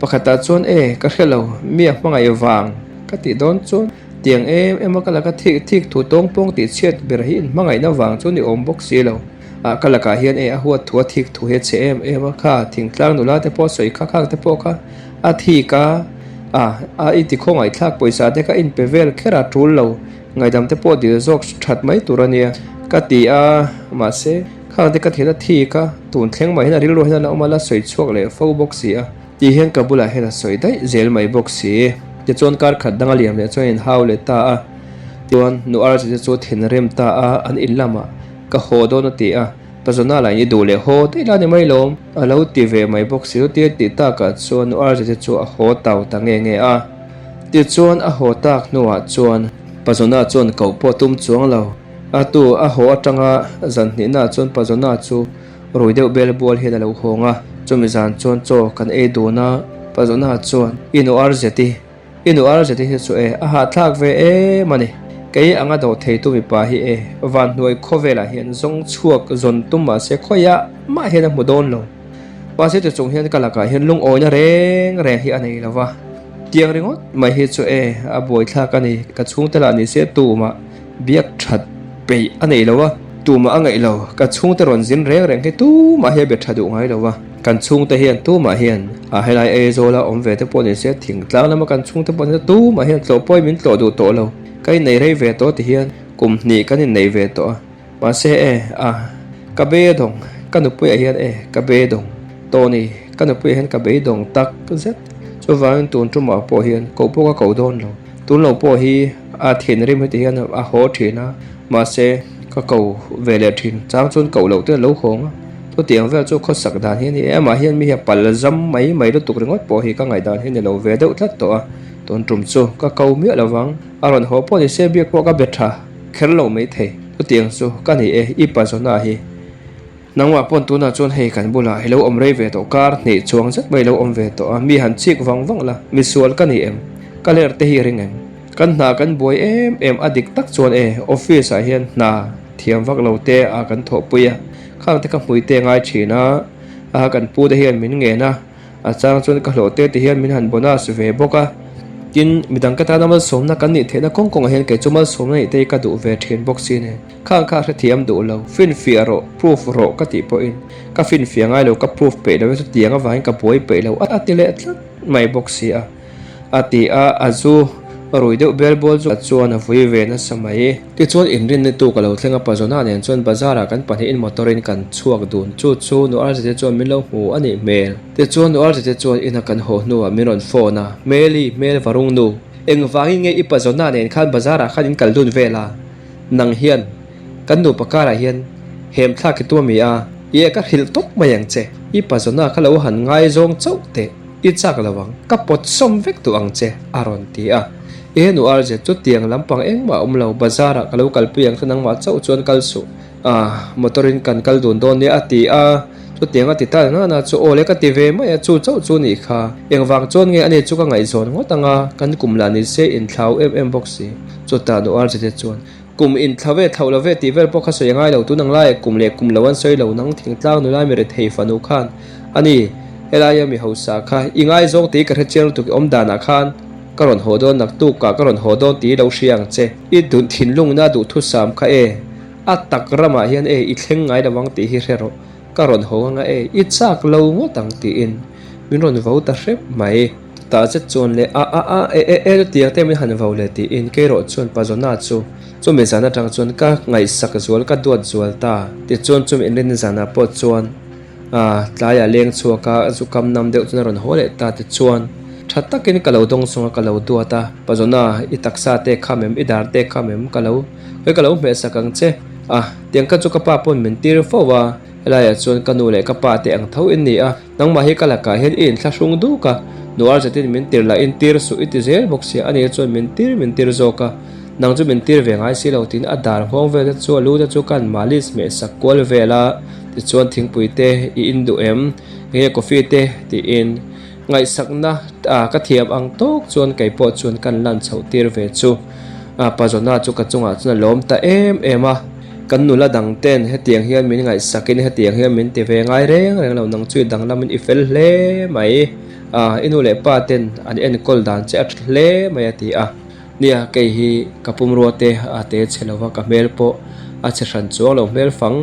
pakhatah chuan e, ka hre lo, mi a hmangaih vang ka tih dawn chuan tiang em em a ka laka thik thik thu tawng pawng tih chhiat ber hi inhmangaihna vang chu ni awm bawk si lo. A, ka lakah hian e, a huat thu a thik thu hi a chhe em em a, kha thingtlang nula te pawh sawi kha khang te pawh kha A thik a, a, a i ti khawngaihthlak pawisa te kha inpe vel kher a tul lo, ngaihdam te pawh dil zawk that mai tur a nia ka ti a, mahse khang te ka thil a thik a, tun thleng mai hian a rilru hian a la awm a, la sawi chhuak leh fo bawk si a, tih hian ka bulah hian a sawi daih zel mai bawk si. Tichuan kar khat dang a liam leh chuan a inhau leh ta a, tichuan nu Archie te chu thinrim ta a, an in lamah ka haw dawn a ti a. Pazawna lah in i duh leh haw daih la ni mai lawm, a lo ti ve mai bawk si. Chutia tih takah chuan nu Arja te chu a haw tau ta nge nge a. Tichuan a haw tak hnuah chuan Pazawna chuan koh pawh tum chuang lo. A tu a haw atanga zan hnihnaah chuan Pazawna chu rui deuh bel bual hian a lo hawng a. Chumi zan chuan chaw kan ei dun a, Pazawna chuan i nu Arjati I nu ar zeti hi chu e, a hahthlak ve em a ni. Kei anga dawh theitu mipa hi e, vanhnuai khawvelah hian zawng chhuak zawn tum mahse khawiah mah hian a hmu dawn lo. Mahse ti chung hian ka lakah hian lungawina reng reng hi a nei lo va. Tiang ringawt mai hi chu e, a buaithlak a ni. Ka chhungte lah ni se tumah biak that peih a nei lo a, tumah a ngaih lo. Ka chhungte rawn zin reng reng hi tumah hi a be tha duh ngai lo va. Kan chhungte hian tumah hian a helai Aizawla awm ve te pawh ni se thingtlang lama kan chhungte pawh ni se tumah hian tlawh pawhin min tlawh duh tawh lo. Ka innei rei ve tawh ti hian. Kum hnih kan innei ve tawh a, mahse e, a, ka beidawng, ka nupuiah hian e, ka beidawng tawh ni, ka nupuiah hian ka beidawng tak zet. Chuvangin tun tumah pawh hian koh pawh ka ko dawn lo. Tun lo pawh hi a thinrim heti hian a haw thin a, mahse ka ko ve leh thin chang chuan koh loh te a lo hawng a. Chutiang vel chu khawsak dan hi a ni e, amah hian mi hi a pal zam mai mai lutuk ringawt pawh hi ka ngaihdan hi a ni lo ve deuh tlat tawh a. Tun tum chu ka ko miah lo vang. A rawn haw pawh ni se biak pawh ka be tha kher lo mai thei. Chutiang chu ka ni e, i pa Zona hi. Nangmah pawn tunah chuan hei kan bulah i lo awm rei ve tawh kar hnih chuang zet mai i lo awm ve tawh a, mi han chik vang vang la, misual ka ni em? Ka ler te hi i ring em? Kan hna kan buai em em a dik tak chuan e, office ah hian hna thiam vak lo te a kan thawhpui a, khang te ka hmui te ngai thin a, a kan pu te hian min ngen a. A chang chuan ka hlawh te ti hian min han bonus ve bawk a. Tin, midang ka tana malsawmna kan nih theihna kawng kawngah hian kei chu malsawmna nih te hi ka duh ve thin bawk si nen. Khang kha hrethiam duh lo, finfiah rawh, proof rawh ka tih pawhin ka finfiah ngai lo, ka proof peih lo e chutiang avangin ka buai peih lo a ti leh tlat mai bawk si a. A ti a, a zu rui deuh bel bawl chu chuan a vui ve nasa mai. Tichuan inrinni tu ka lo thleng a, Pazona nen chuan bazar ah kan pahnihin motor in kan chhuak dun. Chu chu Nu Arzite chuan min lo hmu a nih hmel. Tichuan Nu Arzite chuan ina kan haw hnuah min rawn phone a, Hmeli, hmel varung nu, engvangin nge i Pazona nen khan bazar ah khan in kal dun vel a? Nang hian kan nupa karah hian hem thlak i tum a mi a? Ie ka hrilh tawp mai ang che, i Pazona kha lo han ngaizawng chauh teh. I chak lo ang, ka pawt sawm vek duh ang che, a rawn ti a. E nu Arjit, chutiang lampang engmah a awm lo, bazar ah ka lo kalpui ang che nangmah chauh chuan kal suh. Ah, motor in kan kal dun dawn nia a ti a, chutiang a ti ta na na chu aw le ka ti ve mai a, chu chauh chu nih kha. Engvang chuan nge ani chu ka ngaihzawn ngawt ang a, kan kum lah ni se inthlau em em bawk si. Chutah nu Arjit te chuan, Kum inthlau ve thlauh lo ve tih vel pawh kha sawi a ngai lo, tun ang laiah kum leh kum lo an sawi lo, nang thingtlang nula mi rethei fanu khan a ni, helaia mi hausa kha i ngaizawng tih ka hre chiang lutuk i awm danah khan ka rawn haw dawn naktukah ka rawn haw dawn tih i lo hria ang che, i duh thinlungna duhthusam kha e, a tak ramah hian e i thleng ngai lo ang tih hi hre rawh, ka rawn haw anga e i chak lo ngawt ang tiin min rawn vo ta hrep mai. Tah zet chuan le a a a e e e chutiang te min han vo le tiin keirawh chuan Pazona chu chumi zan atang chuan ka ngaihsak zual ka duat zual ta. Tichuan chumi inrinni zanah pawh chuan a tlaiah leng chhuak a zu kam nam deuh chuan a rawn haw leh ta tichuan tha takin ka lo dawng sawng a ka lo duat a Pazona i taksa te kham em i dar te kham em ka lo kei ka lo hmehsak ang che a tiang kha chu ka pa pawn min tir fo a helaiah chuan ka nu leh ka pa te ang tho in ni a. Nangmah hi ka lakah hian i inthlahrung duk a, nuar zetin min tir lah in tir suh i ti zel bawk sia, ani chuan min tir min tir zawk a, nang chu min tir ve ngai si lo tiin a dar nghawng vel te chu a lu te chu kan malis hmeh sak kual vel a, tichuan thingpui te i in duh em, enge coffee te tiin ngaihsakna ka thiam ang tawk chuan kei pawh chuan kan lan chhoh tir ve chu Pazona chu ka chungah chuan a lawm ta em em a. Kan nula dang ten hetiang hian min ngaihsakin hetiang hian min ti ve ngai reng reng lo, nang chu i danglamin i fel hle mai, ah i nu leh pa ten an enkawl dan che a tha hle mai a ti a. Nia kei hi ka pumrua te a te chhe lova ka hmel pawh a chhe hran chuang lo hmel fang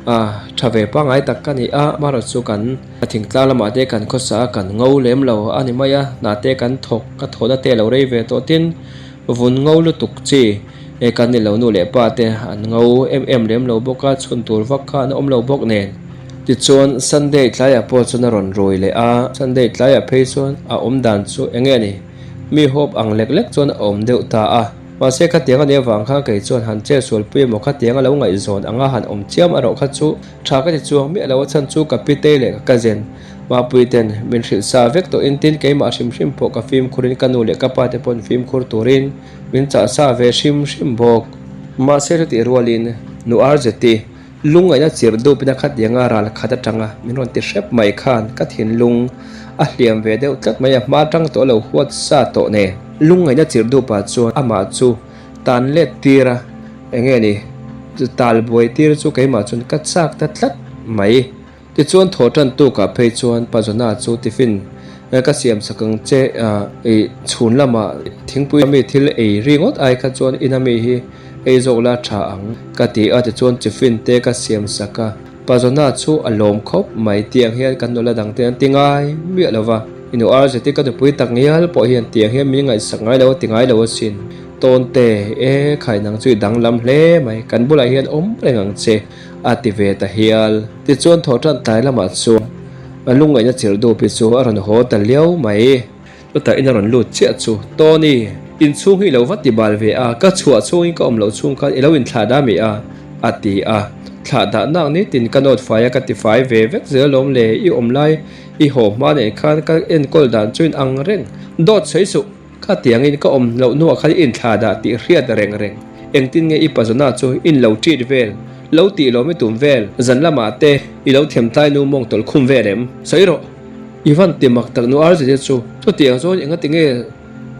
ah tha ve pangngai tak ka ni a, amaherawh chu kan thingtlang lamah te kan khawsa a kan ngo lem lo a ni mai a, hna te kan thawk ka thawhna te a lo rei ve tawh tin Vun ngo lutuk chi e kan ni lo nu leh pa te an ngo em em lem lo bawk a, chhun tur vak kha an awm lo bawk nen. Tichuan Sunday tlaiah pawh chuan a rawn rui leh a, Sunday tlaiah phei chuan a awm dan chu eng nge ni, mi hawp ang lek lek chuan a awm deuh ta a. Mahse khatiang a nih avang khan kei chuan han che sualpui emaw khatiang a lo ngaihzawn anga han awm chiam erawh kha chu tha ka ti chuang miah lo a chhan chu ka pitei leh ka cousin Mapui ten min hrilh sa vek tawh in tin keimah hrim hrim pawh ka fimkhur in ka nu leh ka pa te pawn fimkhur turin min chah sa ve hrim hrim bawk. Mahse chutih rualin nu Arzeti lungngaihna chirh dupin a khatianga ral khat atanga min rawn ti hrep mai khan ka thinlung a hliam ve deuh tlat mai a hma tang tawh lo huat sa tawh nen. Lungngaihna chirh dupah chuan amah chu tan let tir a enge ni tal buai tir chu keimah chuan ka chak ta tlat mai. Tichuan thaw tan tukah phei chuan Pa Jona chu tiffin ka siam sak ang che i chhun lamah thingpui ami thil ei ri ngawt ai kha chuan in ami hi ei zawk la tha ang ka ti a tichuan tiffin te ka siam sak a Pa Jona chu a lawm khawp mai tiang hian kan nula dang te an ti ngai miah lo va i nu Arzeti ka nupui tak ngial pawh hian tiang hian min ngaihsak ngai lo a ti ngai lo asin. Tawnte, E khai nang chu i danglam hle mai, kan bulah hian awm reng ang che, a ti ve ta hial. Tichuan thawhtan tlai lamah chuan a lungngaihna chirh dup hi chu a rawn haw ta liau mai. Chutah in a rawn lut chiah chu, Tony, inchhung hi i lo va ti bal ve a, ka chhuah chhungin ka awm loh chhung khan i lo inthlah dah mi a, a ti a. Thlah dah nak nitin ka note fai a ka ti fai ve vek zel alawm le, i awm lai i haw hma nen khan ka enkawl dan chu in ang reng. Dawt sawi suh! Khatiangin ka awm loh hnuah khan i inthlah dah tih hriat reng reng. Engtin nge i pazawna chu in lo treat vel, lo tih lawm i tum vel, zan lamah te i lo thiamtlai nu mawng tawlh khum vel em? Sawi rawh! I van ti mak tak nu Arzite chu chutiang zawngin engati nge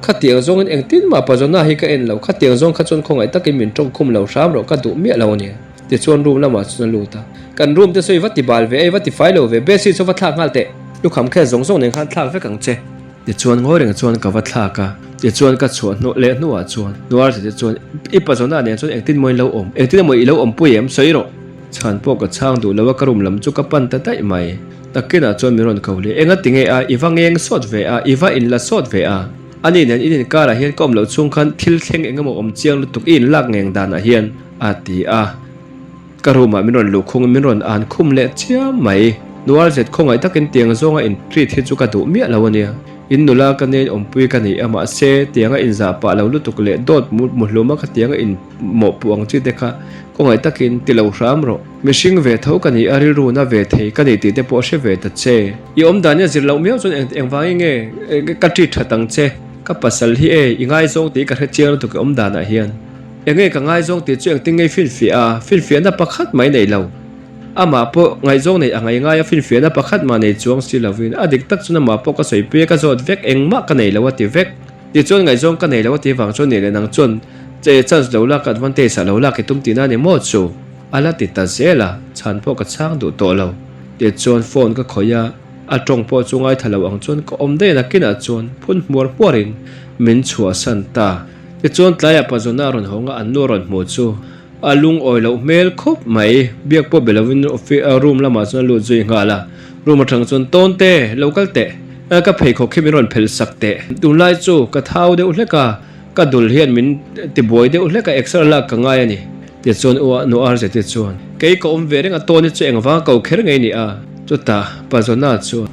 khatiang zawngin engtin mah pazawna hi ka en lo, khatiang zawng kha chuan khawngaih takin min tawng khum lo hram rawh ka duh miah lo a ni. Tichuan room lamah chuan a lut a, Kan room te saw i va ti bal ve a, i va ti fai lo ve, bedsheet saw va thlak nghal teh, lukham khel zawng zawng nen khan thlak vek ang che. Tichuan ngawi reng chuan ka va thlak a, tichuan ka chhuah hnu leh hnuah chuan Nuarzite chuan i pazawna nen chuan engtin maw in lo awm, engtin emaw i lo awmpui em, sawi rawh. Chhan pawh ka chhang duh lo a, ka room lam chu ka pan ta daih mai. Takinah chuan min rawn ko leh, Enga ti nge a, i va ngeng sawt ve a, i va inla sawt ve a. Ani nen in inkarah hian ka awm loh chhung khan thil thleng eng emaw awm chiang lutuk i inlak ngeng danah hian, a ti a. Ka room ah min rawn luh khungin min rawn an khum leh chiam mai. Nuar zet khawngaih takin tiang zawnga in treat hi chu ka duh miah lo a nia. In nula ka nen awmpui ka ni a mahse tianga in zah pah lo lutuk leh dawt muhlum a kha tianga in mawhpuh ang chi te kha khawngaih takin ti lo hram rawh. Mihring ve tho ka ni a rilru na ve thei ka ni tih te pawh hre ve ta che. I awm dan i a zir loh miau chuan engvangin nge ka treat that ang che. Ka pasal hi e i ngaizawng tih ka hre chiang lutuk i awm danah hian. Enge ka ngaizawng tih chu engtin ngei finfiah a, finfiahna pakhat mai nei lo. Amah pawh ngaihzawng neih a ngai ngai a, finfiahna pakhat mah nei chuang si lovin a dik tak chuan amah pawh ka sawipui a, ka zawt vek, engmah ka nei lo a ti vek. Tichuan ngaihzawng ka nei lo a ti vang chuan nih leh nang chuan che chance lo lak advantage ah lo lak i tum tihna a ni maw chu? A la ti ta zel a, chhan pawh ka chhang duh tawh lo. Tichuan phone ka khawih a, a tawng pawh chu ngaithla lo ang chuan ka awm daih a nakinah chuan phun hmuar hmuarin min chhuahsan ta. Tichuan tlaiah Pazawna a rawn hawng a, an nu a rawn hmuh chu a lungawi loh hmel khawp mai. Biak pawh be lovin room lamah chuan a lut zui nghal a, room atang chuan Tawnte, lo kal teh, ka pheikhawk khi min rawn phelh sak teh. Tunlai chu ka thau deuh hlek a, ka dul hian min tibuai deuh hlek a, exer lak ka ngai a ni. Tichuan u a nu Arzeti chuan, Kei ka awm ve reng a, Tawni chu engvanga ko kher ngei ni a? Chutah Pazawna chuan.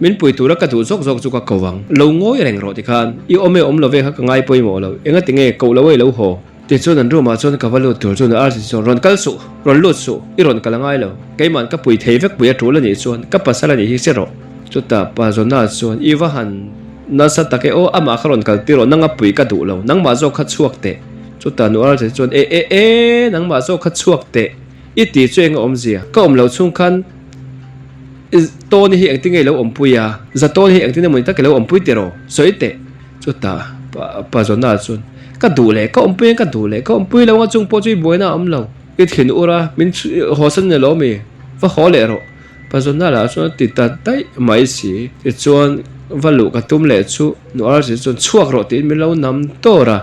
Min pui tura ka duh zawk zawk chu ka ko ang. Lo ngawi reng rawh tikhan, i awm e awm lo ve kha ka ngai pawimawh lo. Enga tinge koh lo e lo haw? Tichuan an room ah chuan ka va lut tur chuan Arjun chuan rawn kal suh, rawn lut suh, i rawn kal a ngai lo. Keima'n ka pui thei vek pui a tul a nih chuan ka pasal a nih hi hre rawh. Chutah pa Jonah chuan i va han nasa tak e aw, amah kha rawn kal tir rawh, nanga pui ka duh lo, nangmah zawk kha chhuak teh. Chutah nu Arjun chuan e e e, nangmah zawk kha chhuak teh, i tih chu eng a awmzia? Ka awm loh chhung khan Tawni hi engtin nge i lo awmpui a? Zatawni hi engtin emaw ni tak i lo awmpui tiraw? Sawi teh. Chutah Pa Jonah chuan, Ka duh leh ka awmpui ang, ka duh leh ka awmpui lo ang a chung pawh chu i buaina a awm lo. I thin ur a, min hawsan ni lo mi? Va haw leh rawh. Pa Jonah lah chuan a ti ta daih mai si. Tichuan va luh ka tum leh chu Nu Arsi chuan chhuak rawh tiin min lo nam dawr a.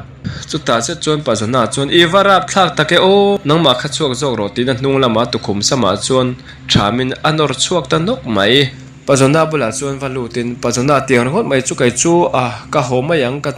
Chutah zet chuan Pa Jonah chuan, I va rapthlak tak e aw, nangmah kha chhuak zawk rawh tiin a hnung lamah tukhum samah chuan Thamin a nawr chhuak ta nawk mai. Pazawna bulah chuan va lutin Pazawna tiang ringawt mai chu kei chu a ka haw mai ang ka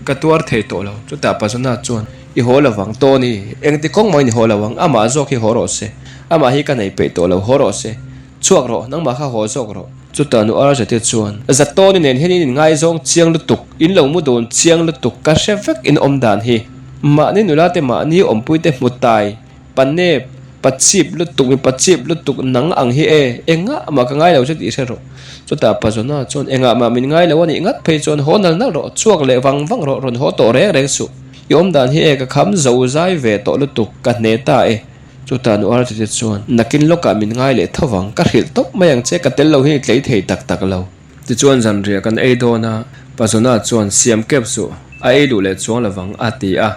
ka tuar thei tawh lo. Chutah Pazawna chuan i haw lo vang Tony, engti kawng mahin i haw lo ang, amah zawk hi haw rawh se, amah hi ka nei peih tawh lo, haw rawh se, chhuak rawh, nangmah kha haw zawk rawh. Chutah nu Arzate chuan Za Tony nen hian in inngaizawng chiang lutuk, in lo mu dawn chiang lutuk, ka hre vek in awm dan hi. Mahni nula te mahni awmpuite hmu tai Panep, pachip lutuk, mi pachip lutuk nang ang hi e, engah mah ka ngai lo che tih hre rawh. Chutah Pazawna chuan engah mah min ngai lo a nih ngat phei chuan haw nal nal rawh, chhuak leh vang vang rawh, rawn haw tawh reng reng suh. I awm dan hi e, ka kham zo zai ve tawh lutuk, ka hne ta e. Chutah nu Arjite chuan nakin lawkah min ngai leh tho vang, ka hrilh tawp mai ang che, ka tel lo hi i tlei thei tak tak lo. Tichuan zanriah kan ei dawn a, Pazawna chuan siam kep suh, a ei duh leh chuang lovang a ti a.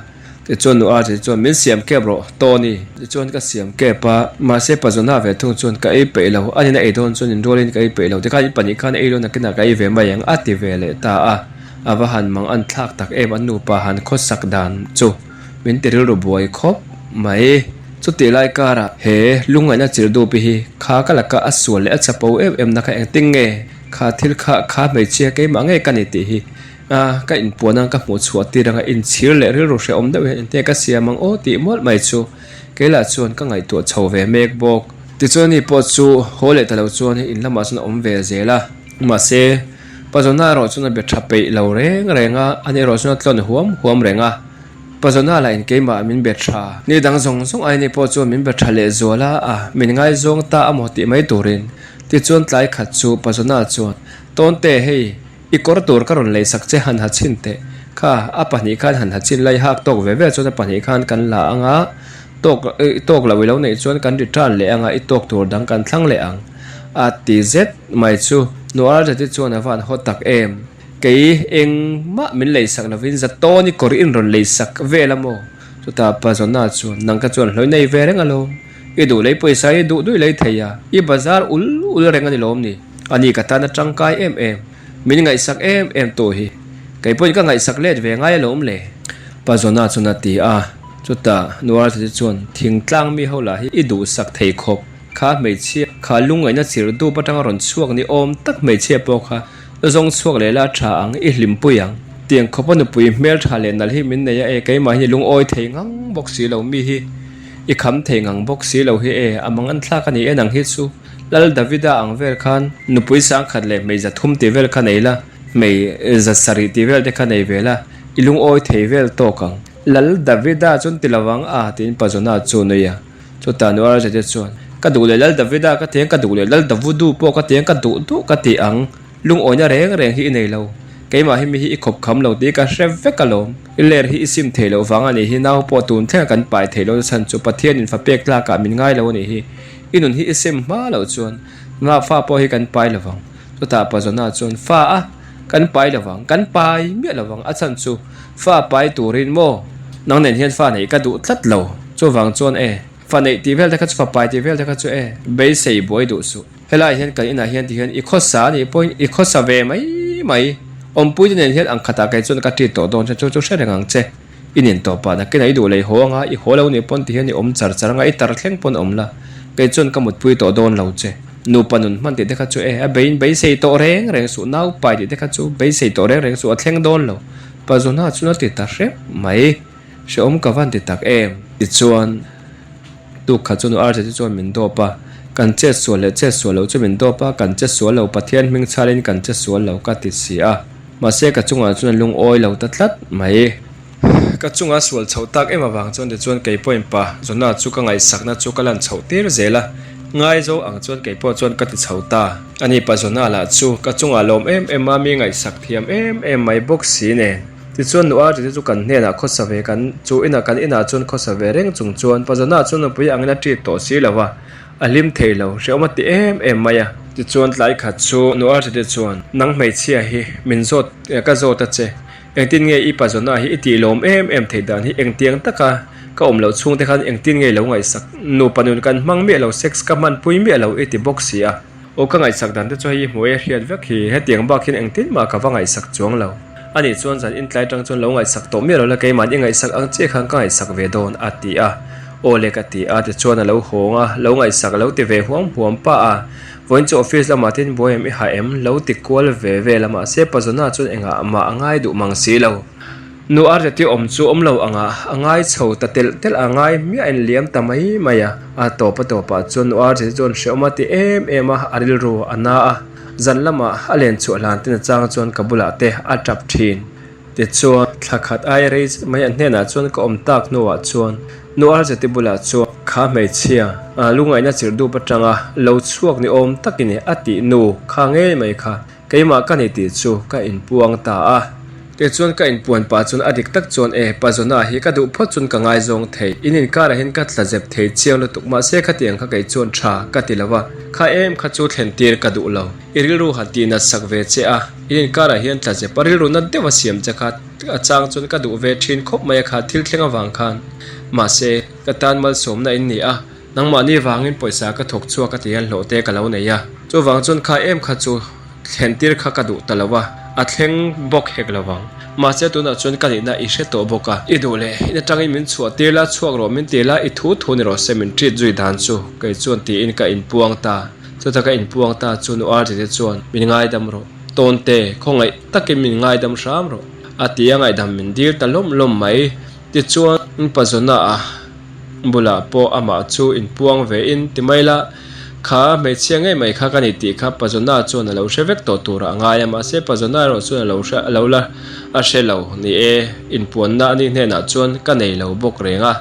Tichuan nu Arjit chuan min siam kep rawh, Tony. Tichuan ka siam kep a, mahse Pazawna ve thung chuan ka ei peih lo, anin a ei dawn chuan inrualin ka ei peih lo, tikhan in pahnih khan ei dawn nakinah ka ei ve mai ang a ti ve leh ta a. A va han mang an thlak tak em an nupa han khawsak dan chu. Min ti rilru buai khawp mai. Chutih lai karah he lungngaihna chirdupi hi kha ka laka a sual leh a chapo em em na kha engtin nge kha thil kha kha hmeichhia keimah ngei ka ni tih hi A, ka inpuan ang ka hmuh chhuah tir anga inchhir leh rilru hrehawm deuh hian engte ka siam ang aw tih mawlh mai chu kei lah chuan ka ngaihtuah chho ve mek bawk. Tichuan ani pawh chu haw leh ta lo chuan in lamah chuan a awm ve zel a, mahse Pazawna erawh chuan a be tha peih lo reng reng a, ani erawh chuan a tlawn huam huam reng a. Pazawna lah in keimah min be tha. Ni dang zawng zawng ai ni pawh chuan min be tha leh zual a, a min ngaizawng ta amaw tih mai turin. Tichuan tlai khat chu Pazawna chuan, Tawnte hei, I kawr tur ka rawn leisak che han ha chhin teh. Kha, a pahnih khan han ha chhin la, i hak tawk ve ve chuan a pahnih khan kan la ang a, tawk i tawk lo i lo neih chuan kan return leh ang a, i tawk tur dang kan thlang leh ang. A ti zet mai chu. Nuar zeti chuan a van haw tak em? Kei engmah min leisak lovin Zatawni kawr in rawn leisak vel a maw? Chutah Pa Zawna chuan, Nang ka chuan hlawi nei ve reng alawm. I duh lei pawisa hi duh duih lei thei a, i bazar ul ul reng a ni lawm ni? A ni ka tan a tangkai em em, min ngaihsak em em tawh hi. Kei pawhin ka ngaihsak let ve ngai alawm le. Pa Zawna chuan a ti a, chutah Nuarthate chuan thingtlang mi ho lah hi i duhsak thei khawp. Kha hmeichhia, kha lungngaihna chirh dup atanga rawn chhuak ni awm tak hmeichhia pawh kha zawng chhuak leh la tha ang, i hlimpui ang. Tiang khawpa nupui hmeltha leh nalh hi min nei a e, keimah hi lungawi thei ngang bawk si lo mi hi. I kham thei ngang bawk si lo hi e, a mang an thlak a ni e nang hi chu. Lal Davida ang vel khan nupui sangkhat leh hmei 300 tih vel kha nei la, hmei 700 tih vel te kha nei ve la, i lungawi thei vel tawk ang. Lal Davida chuan ti lo ang a tiin Pazona chu nui a. Chutah nu Arjate chuan, Ka duh leh Lal Davida ka ti ang, ka duh leh Lal Davudu pawh ka ti ang, ka duh duh ka ti ang. Lungawina reng reng hi i nei lo. Keimah hi mi hi i khawp kham lo tih ka hre vek alawm. I ler hi i sim thei loh vang a nih hi, nau pawh tun thlenga kan pai thei lo chhan chu Pathianin fa pek tlakah min ngai lo a nih hi. I nun hi i sim hma loh chuan nga fa pawh hi kan pai lovang. Chutah Pazawna chuan fa a kan pai lovang, kan pai miah lovang a chhan chu fa pai turin maw nang nen hian fa neih ka duh tlat lo. Chuvang chuan e, fa neih tih vel te kha chu fa pai tih vel te kha chu e, beisei buai duh suh. Helaiah hian kan inah hian tihian i khawsa a nih pawhin i khawsa ve mai mai. Awmpuite nen hian ang khatah kei chuan ka ṭit tawh dawn che chu chu hre reng ang che. I nin tawh pah nakinah i duh lei haw anga i haw lo nih pawn tihian i awm char char anga i tar thleng pawn awm la. Kei chuan ka mutpui tawh dawn lo che. Nupa nun hman tih te kha chu e a beiin beisei tawh reng reng suh naupai tih te kha chu beisei tawh reng reng suh a thleng dawn lo. Pazuna chuan a ti ta hrep mai. Hrehawm ka van ti tak em? Tichuan. Tuk khat chu nu Arjati chuan min dawp a, kan chet sual leh chet sual loh chu min dawp a, kan che sual lo, Pathian hming chhalin kan che sual lo ka ti si a. Mahse ka chungah chuan a lungawi lo ta tlat mai. Ka chunga sual chhoh tak em avang chuan tichuan kei pawhin pa Jonah chu ka ngaihsakna chu ka lan chhoh tir zel a, ngaizo ang chuan kei pawh chuan ka ti chho ta. Ani pa Jonah lah chu ka chungah lawm em em a, mi ngaihsak thiam em em mai bawk si nen. Tichuan nu Arjun chu kan hnenah khawsa ve kan chu inah kan inah chuan khawsa ve reng chung chuan Pazana chuan nupui angin a ṭit tawh si lo va, a hlim thei lo, hrehawm a ti em em mai a. Tichuan tlai khat chu nu Arjun chuan, Nang hmeichhia hi min zawt ka zawt a che, engtin nge i Pazana hi i tih lawm em em theih dan hi engtiang taka ka awm loh chhungte khan engtin nge i lo ngaihsak, nupa nun kan hmang miah lo, sex ka hmanpui miah lo i ti bawk si a. Aw ka ngaihsak dan te chu hei i hmuh e hriat vek hi, hetiang bak hian engtin mah ka va ngaihsak chuang lo. Ani chuan zan intlai tang chuan lo ngaihsak tawh miah lo la keimahni i ngaihsak ang chiah khan ka ngaihsak ve dawn a ti a. Aw le ka ti a tichuan a lo hawng a, lo ngaihsak lo ti ve huam huam pah a. Vawiin chu office lamah tin buai em i ha em lo ti kual ve vel a mahse Pazawna chuan engah mah a ngai duh mang si lo. Nu Arjati awm chu awm lo anga a ngai chho ta telh telh a ngai miah in liam ta mai mai a. A tawp a tawpah chuan Nu Arjati chuan hrehawm a ti em em a, a rilru a na a. Zan lamah a len chhuah hlan te nachang chuan ka bulah te a tap thin. Tichuan thla khat ai rei zet mai an hnenah chuan ka awm tak hnuah chuan Nu Arjati bulah chuan kha hmeichhia lungaihna chirh dup atanga lo chhuak ni awm takin a tih nu kha ngei mai kha Keimah ka ni tih chu ka inpuang ta a. Tichuan ka inpuan pah chuan a dik tak chuan e, pa Jonah hi ka duh phawt chuan ka ngaizawng thei. In inkarah hian ka tla zep thei chiang lutuk mahse khatiang kha kei chuan tha ka ti lo a, kha em kha chu thlen tir ka duh lo. I rilru han tih nat sak ve che a, in inkarah hian tla zep a rilru nat deuh a siam che kha a chang chuan ka duh ve thin khawp mai a kha thil thleng avang khan. Mahse, ka tan malsawmna in ni a. Nangmahni vangin pawisa ka thawk chhuak a ti hian hlawh te ka lo nei a, chuvang chuan kha em kha chu thlen tir kha ka duh ta lo a, a thleng bawk hek lo vang. Mahse tunah chuan ka nihna i hre tawh bawk a, i duh leh in atangin min chhuah tir la, chhuak rawh min ti la, i thu thu ni rawh se min treat zui dan chu kei chuan tiin ka inpuang ta. Chuta ka inpuang ta chu nu Arjite chuan min ngaidam rawh. Tawnte, khawngaih takin min ngaidam hram rawh, a ti a, ngaihdam min dil ta lawm lawm mai. Tichuan, Pazawna a bulah pawh amah chu inpuang ve in ti mai la, kha hmeichhia ngei mai kha ka ni tih kha Pazawna chuan a lo hre vek tawh turah a ngai a, mahse Pazawna erawh chuan a lo hre a lo la a hre lo ni e, inpuanna a nih hnenah chuan ka nei lo bawk reng a.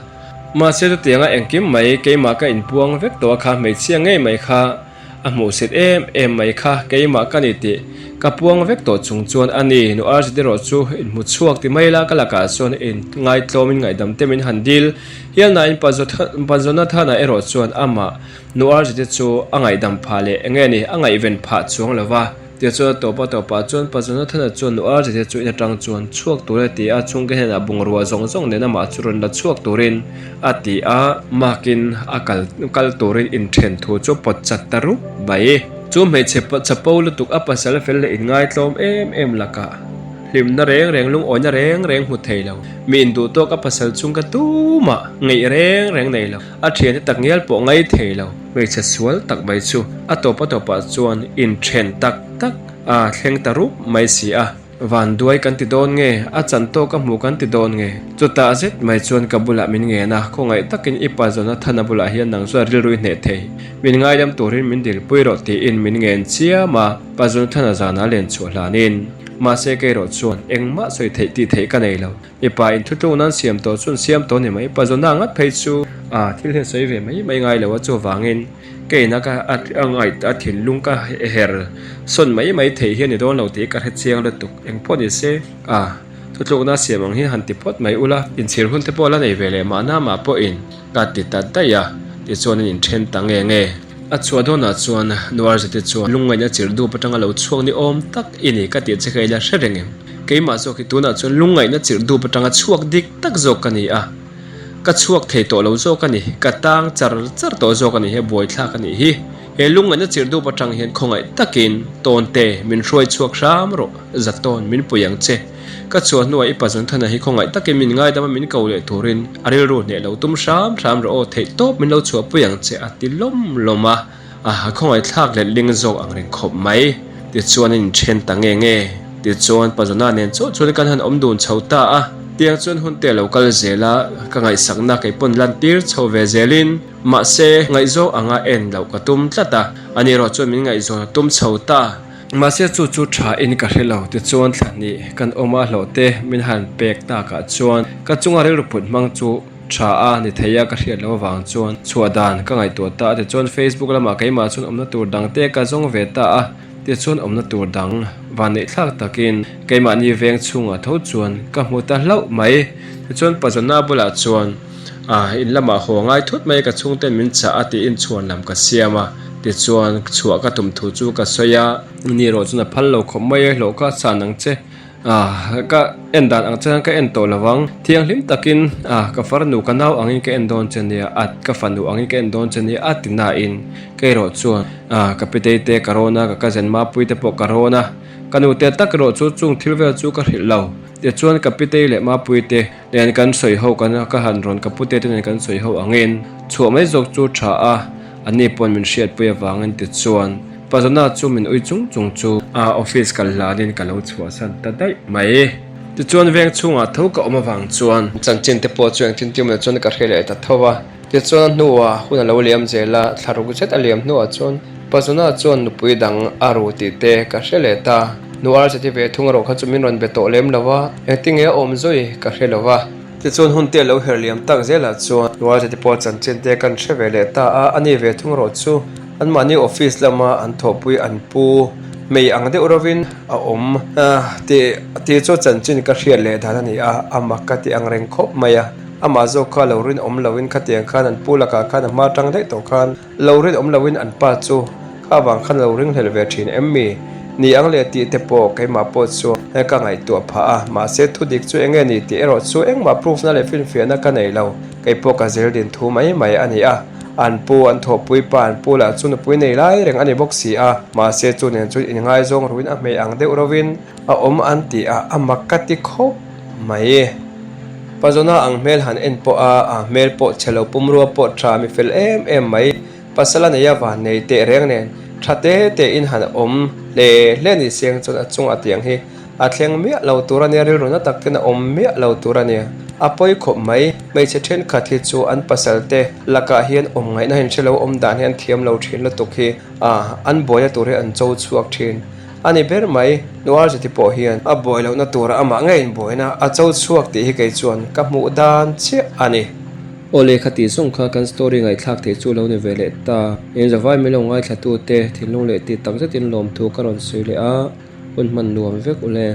Mahse chutianga engkim mai keimah ka inpuang vek tawh a kha hmeichhia ngei mai kha A hmuhsit em em mai kha keimah ka ni tih ka puang vek tawh chung chuan a ni. Nu Arjit erawh chu inhmu chhuak ti mai la ka lakah chuan in ngaitlawmin ngaihdam te min han dil hial nain Pa Jonathana erawh chuan amah Nu Arjit chu a ngaihdam phah leh enge ni a ngaihven phah chuang lo va. Tichuan a tawpa tawpah chuan Pa Jonathana chuan Nu Arjit chu in atang chuan chhuak tur a ti a, chhungte hnenah bungrua zawng zawng nen amah chu rawn la chhuak turin a ti a, makin a kal kal turin inthen thu chu pawt chat ta rup mai. Chu hmeichhe chapo lutuk a pasal fel leh inngaitlawm em em lakah hlimna reng reng lungawina reng reng hmu thei lo, mi induh tawk a pasal chung ka tumah ngeih reng reng nei lo, a thiante tak ngial pawh ngai thei lo. Hmeichhe sual tak mai chu a tawp a tawpah chuan inthen tak tak a thleng ta rup mai si a. Van duai kan ti dawn nge? A chan tawk a hmu kan ti dawn nge? Chutah zet mai chuan ka bulah min ngen a, khawngaih takin i pa Jonathana bulah hian nang chuan rilru i hneh thei. Min ngaidam turin min dilpui rawh tiin min ngen chiam a, pa Jonathana zanah len chhuah hlanin. Mahse kei erawh chuan engmah sawi theih tih theih ka nei lo. Mipa in thutluk nan siam tawh chuan siam tawh ni mai. Pa Jona ngat phei chu a thil hian sawi ve mai mai ngai lo a, chuvangin Keina ka a ngaih a thinlung ka her sawn mai mai theih hi a ni dawn lo tih ka hre chiang lutuk. Eng pawh ni se a thutlukna siam ang hi han ti phawt mai ula, inchhir hun te pawh la nei ve leh mahna mah pawhin ka ti ta daih a, tichuan an inthen ta nge nge. A chhuah dawnah chuan Nuarzete chuan lungngaihna chirh dup atanga lo chhuak ni awm tak i ni ka tih che kha ila hre reng em? Keimah zawk hi tunah chuan lungngaihna chirh dup atanga chhuak dik tak zawk ka ni a. Ka chhuak thei tawh lo zawk a ni, ka tang char char tawh zawk a ni, he buaithlak a nih hi. He lungngaihna chirh dup atang hian khawngaih takin tawnte min hruai chhuak hram rawh, zatawn min pui ang che. Ka chhuah hnuah i Pazunthana hi khawngaih takin min ngaidam a min ko leh turin a rilru hneh lo tum hram hram rawh aw, theih tawp min lo chhuahpui ang che a ti lawm lawm a. A khawngaihthlak let ling zawk ang reng khawp mai. Tichuan an inthen ta nge nge. Tichuan Pazona nen chauh chuan kan han awm dun chho ta a. Tiang chuan hun te a lo kal zel a, ka ngaihsakna kei pawn lan tir chho ve zelin. Mahse, ngaihzawng anga en loh ka tum tlat a, ani erawh chuan min ngaihzawn a tum chho ta. Mahse chu chu tha in ka hre lo. Tichuan thla hnih kan awm a hlawh te min han pek takah chuan ka chunga rilru phut hmang chu Tha a ni thei a ka hriat loh avang chuan chhuah dan ka ngaihtuah ta a tichuan Facebook lamah keimah chuan awmna tur dang te ka zawng ve ta a tichuan awmna tur dang vanneih thlak takin keimahni veng chhungah tho chuan ka hmu ta hlauh mai tichuan Pazawna bulah chuan ah in lamah haw ngai thut mai ka chhungten min chah a tiin chhuan lam ka siam a tichuan chhuah ka tum thu chu ka sawi a ni erawh chuan a phal lo khawp mai a hlawh kha chhan ang che. Ah, ka en dan ang chuan ka en tawh lo vang. Thianghlim takin, ah, ka farnu ka nau angin ka en dawn che nia, at, ka fanu angin ka en dawn che nia, a ti nain ka erawh chuan, ah, ka pitei te ka rawn a, ka cousin Mapui te pawh ka rawn a, ka nu te tak erawh chu chung thil vel chu ka hrilh lo. Tichuan ka pitei leh Mapui te nen kan sawi ho kan, ka han rawn ka pute te nen kan sawi ho angin chhuah mai zawk chu tha a, Ani pawn min hriatpui avangin tichuan Pazawna chu min ui chung chung chu a office kal hlanin ka lo chhuahsan ta daih mai. Tichuan veng chhungah tho ka awm avang chuan chanchin te pawh chu engtin tum lo chuan ka hre leh ta tho a. Tichuan a hnuah hun a lo liam zel a, thla ruk zet a liam hnuah chuan Pazawna chuan nupui dang a ru tih te ka hre leh ta. Nuar zeti ve thung erawh kha chu min rawn be tawh lem lo a, engtinge a awm zui ka hre lo va. Tichuan hun te a lo her liam tak zelah chuan Rualte te pawh chanchin te kan hre ve leh ta a, ani ve thung erawh chu anmahni office lama an thawhpui an pu hmei ang deuh rovin a awm tih tih chu chanchin ka hriat leh dan a ni a, a mak ka ti ang reng khawp mai a, amah zawk kha lo rinawm loin khatiang khan an pu lakah khan a hma tang daih tawh khan Lo rinawm loin an pa chu kha vang khan lo ringhlel ve thin em mi? Ni ang leh tih te pawh keimah pawh chu ka ngaihtuah phah a, mahse thu dik chu enge ni tih erawh chu engmah proof na leh finfiahna ka nei lo, kei pawh ka zir din thu mai mai a ni a, an pu an thawhpui pa an pu lah chu nupui nei lai reng a ni bawk si a, mahse chu nen chuan inngaizawng ruin a hmei ang deuh rovin a awm an ti a, a mak ka ti khawp mai. Pazawna ang hmel han en pawh a, a hmel pawh chhe lo pumrua pawh tha mi fel em em mai. Pasal a nei a van nei teh reng nen. Tha te te in han awm hle hle ni siang chuan a chungah tiang hi a thleng miah lo tur a nia, rilru na tak ten a awm miah lo tur a nia. A pawi khawp mai, hmeichhe thenkhat hi chu an pasal te lakah hian awm ngaihna in hre lo awm dan hi an thiam lo thin lutuk hi a, an buaina tur hi an cho chhuak thin a ni ber mai. Nuarzeti pawh hian a buai lohna tura amah ngeiin buaina a cho chhuak tih hi kei chuan ka hmuh dan chiah a ni. Aw lehkha tih zawng kha kan story ngaihthlak theih chu lo ni ve leh ta. In zavai min lo ngaithla tu te thinlung leh tih tak zetin lawmthu ka rawn sawi leh a, hun hman nuam vek ule.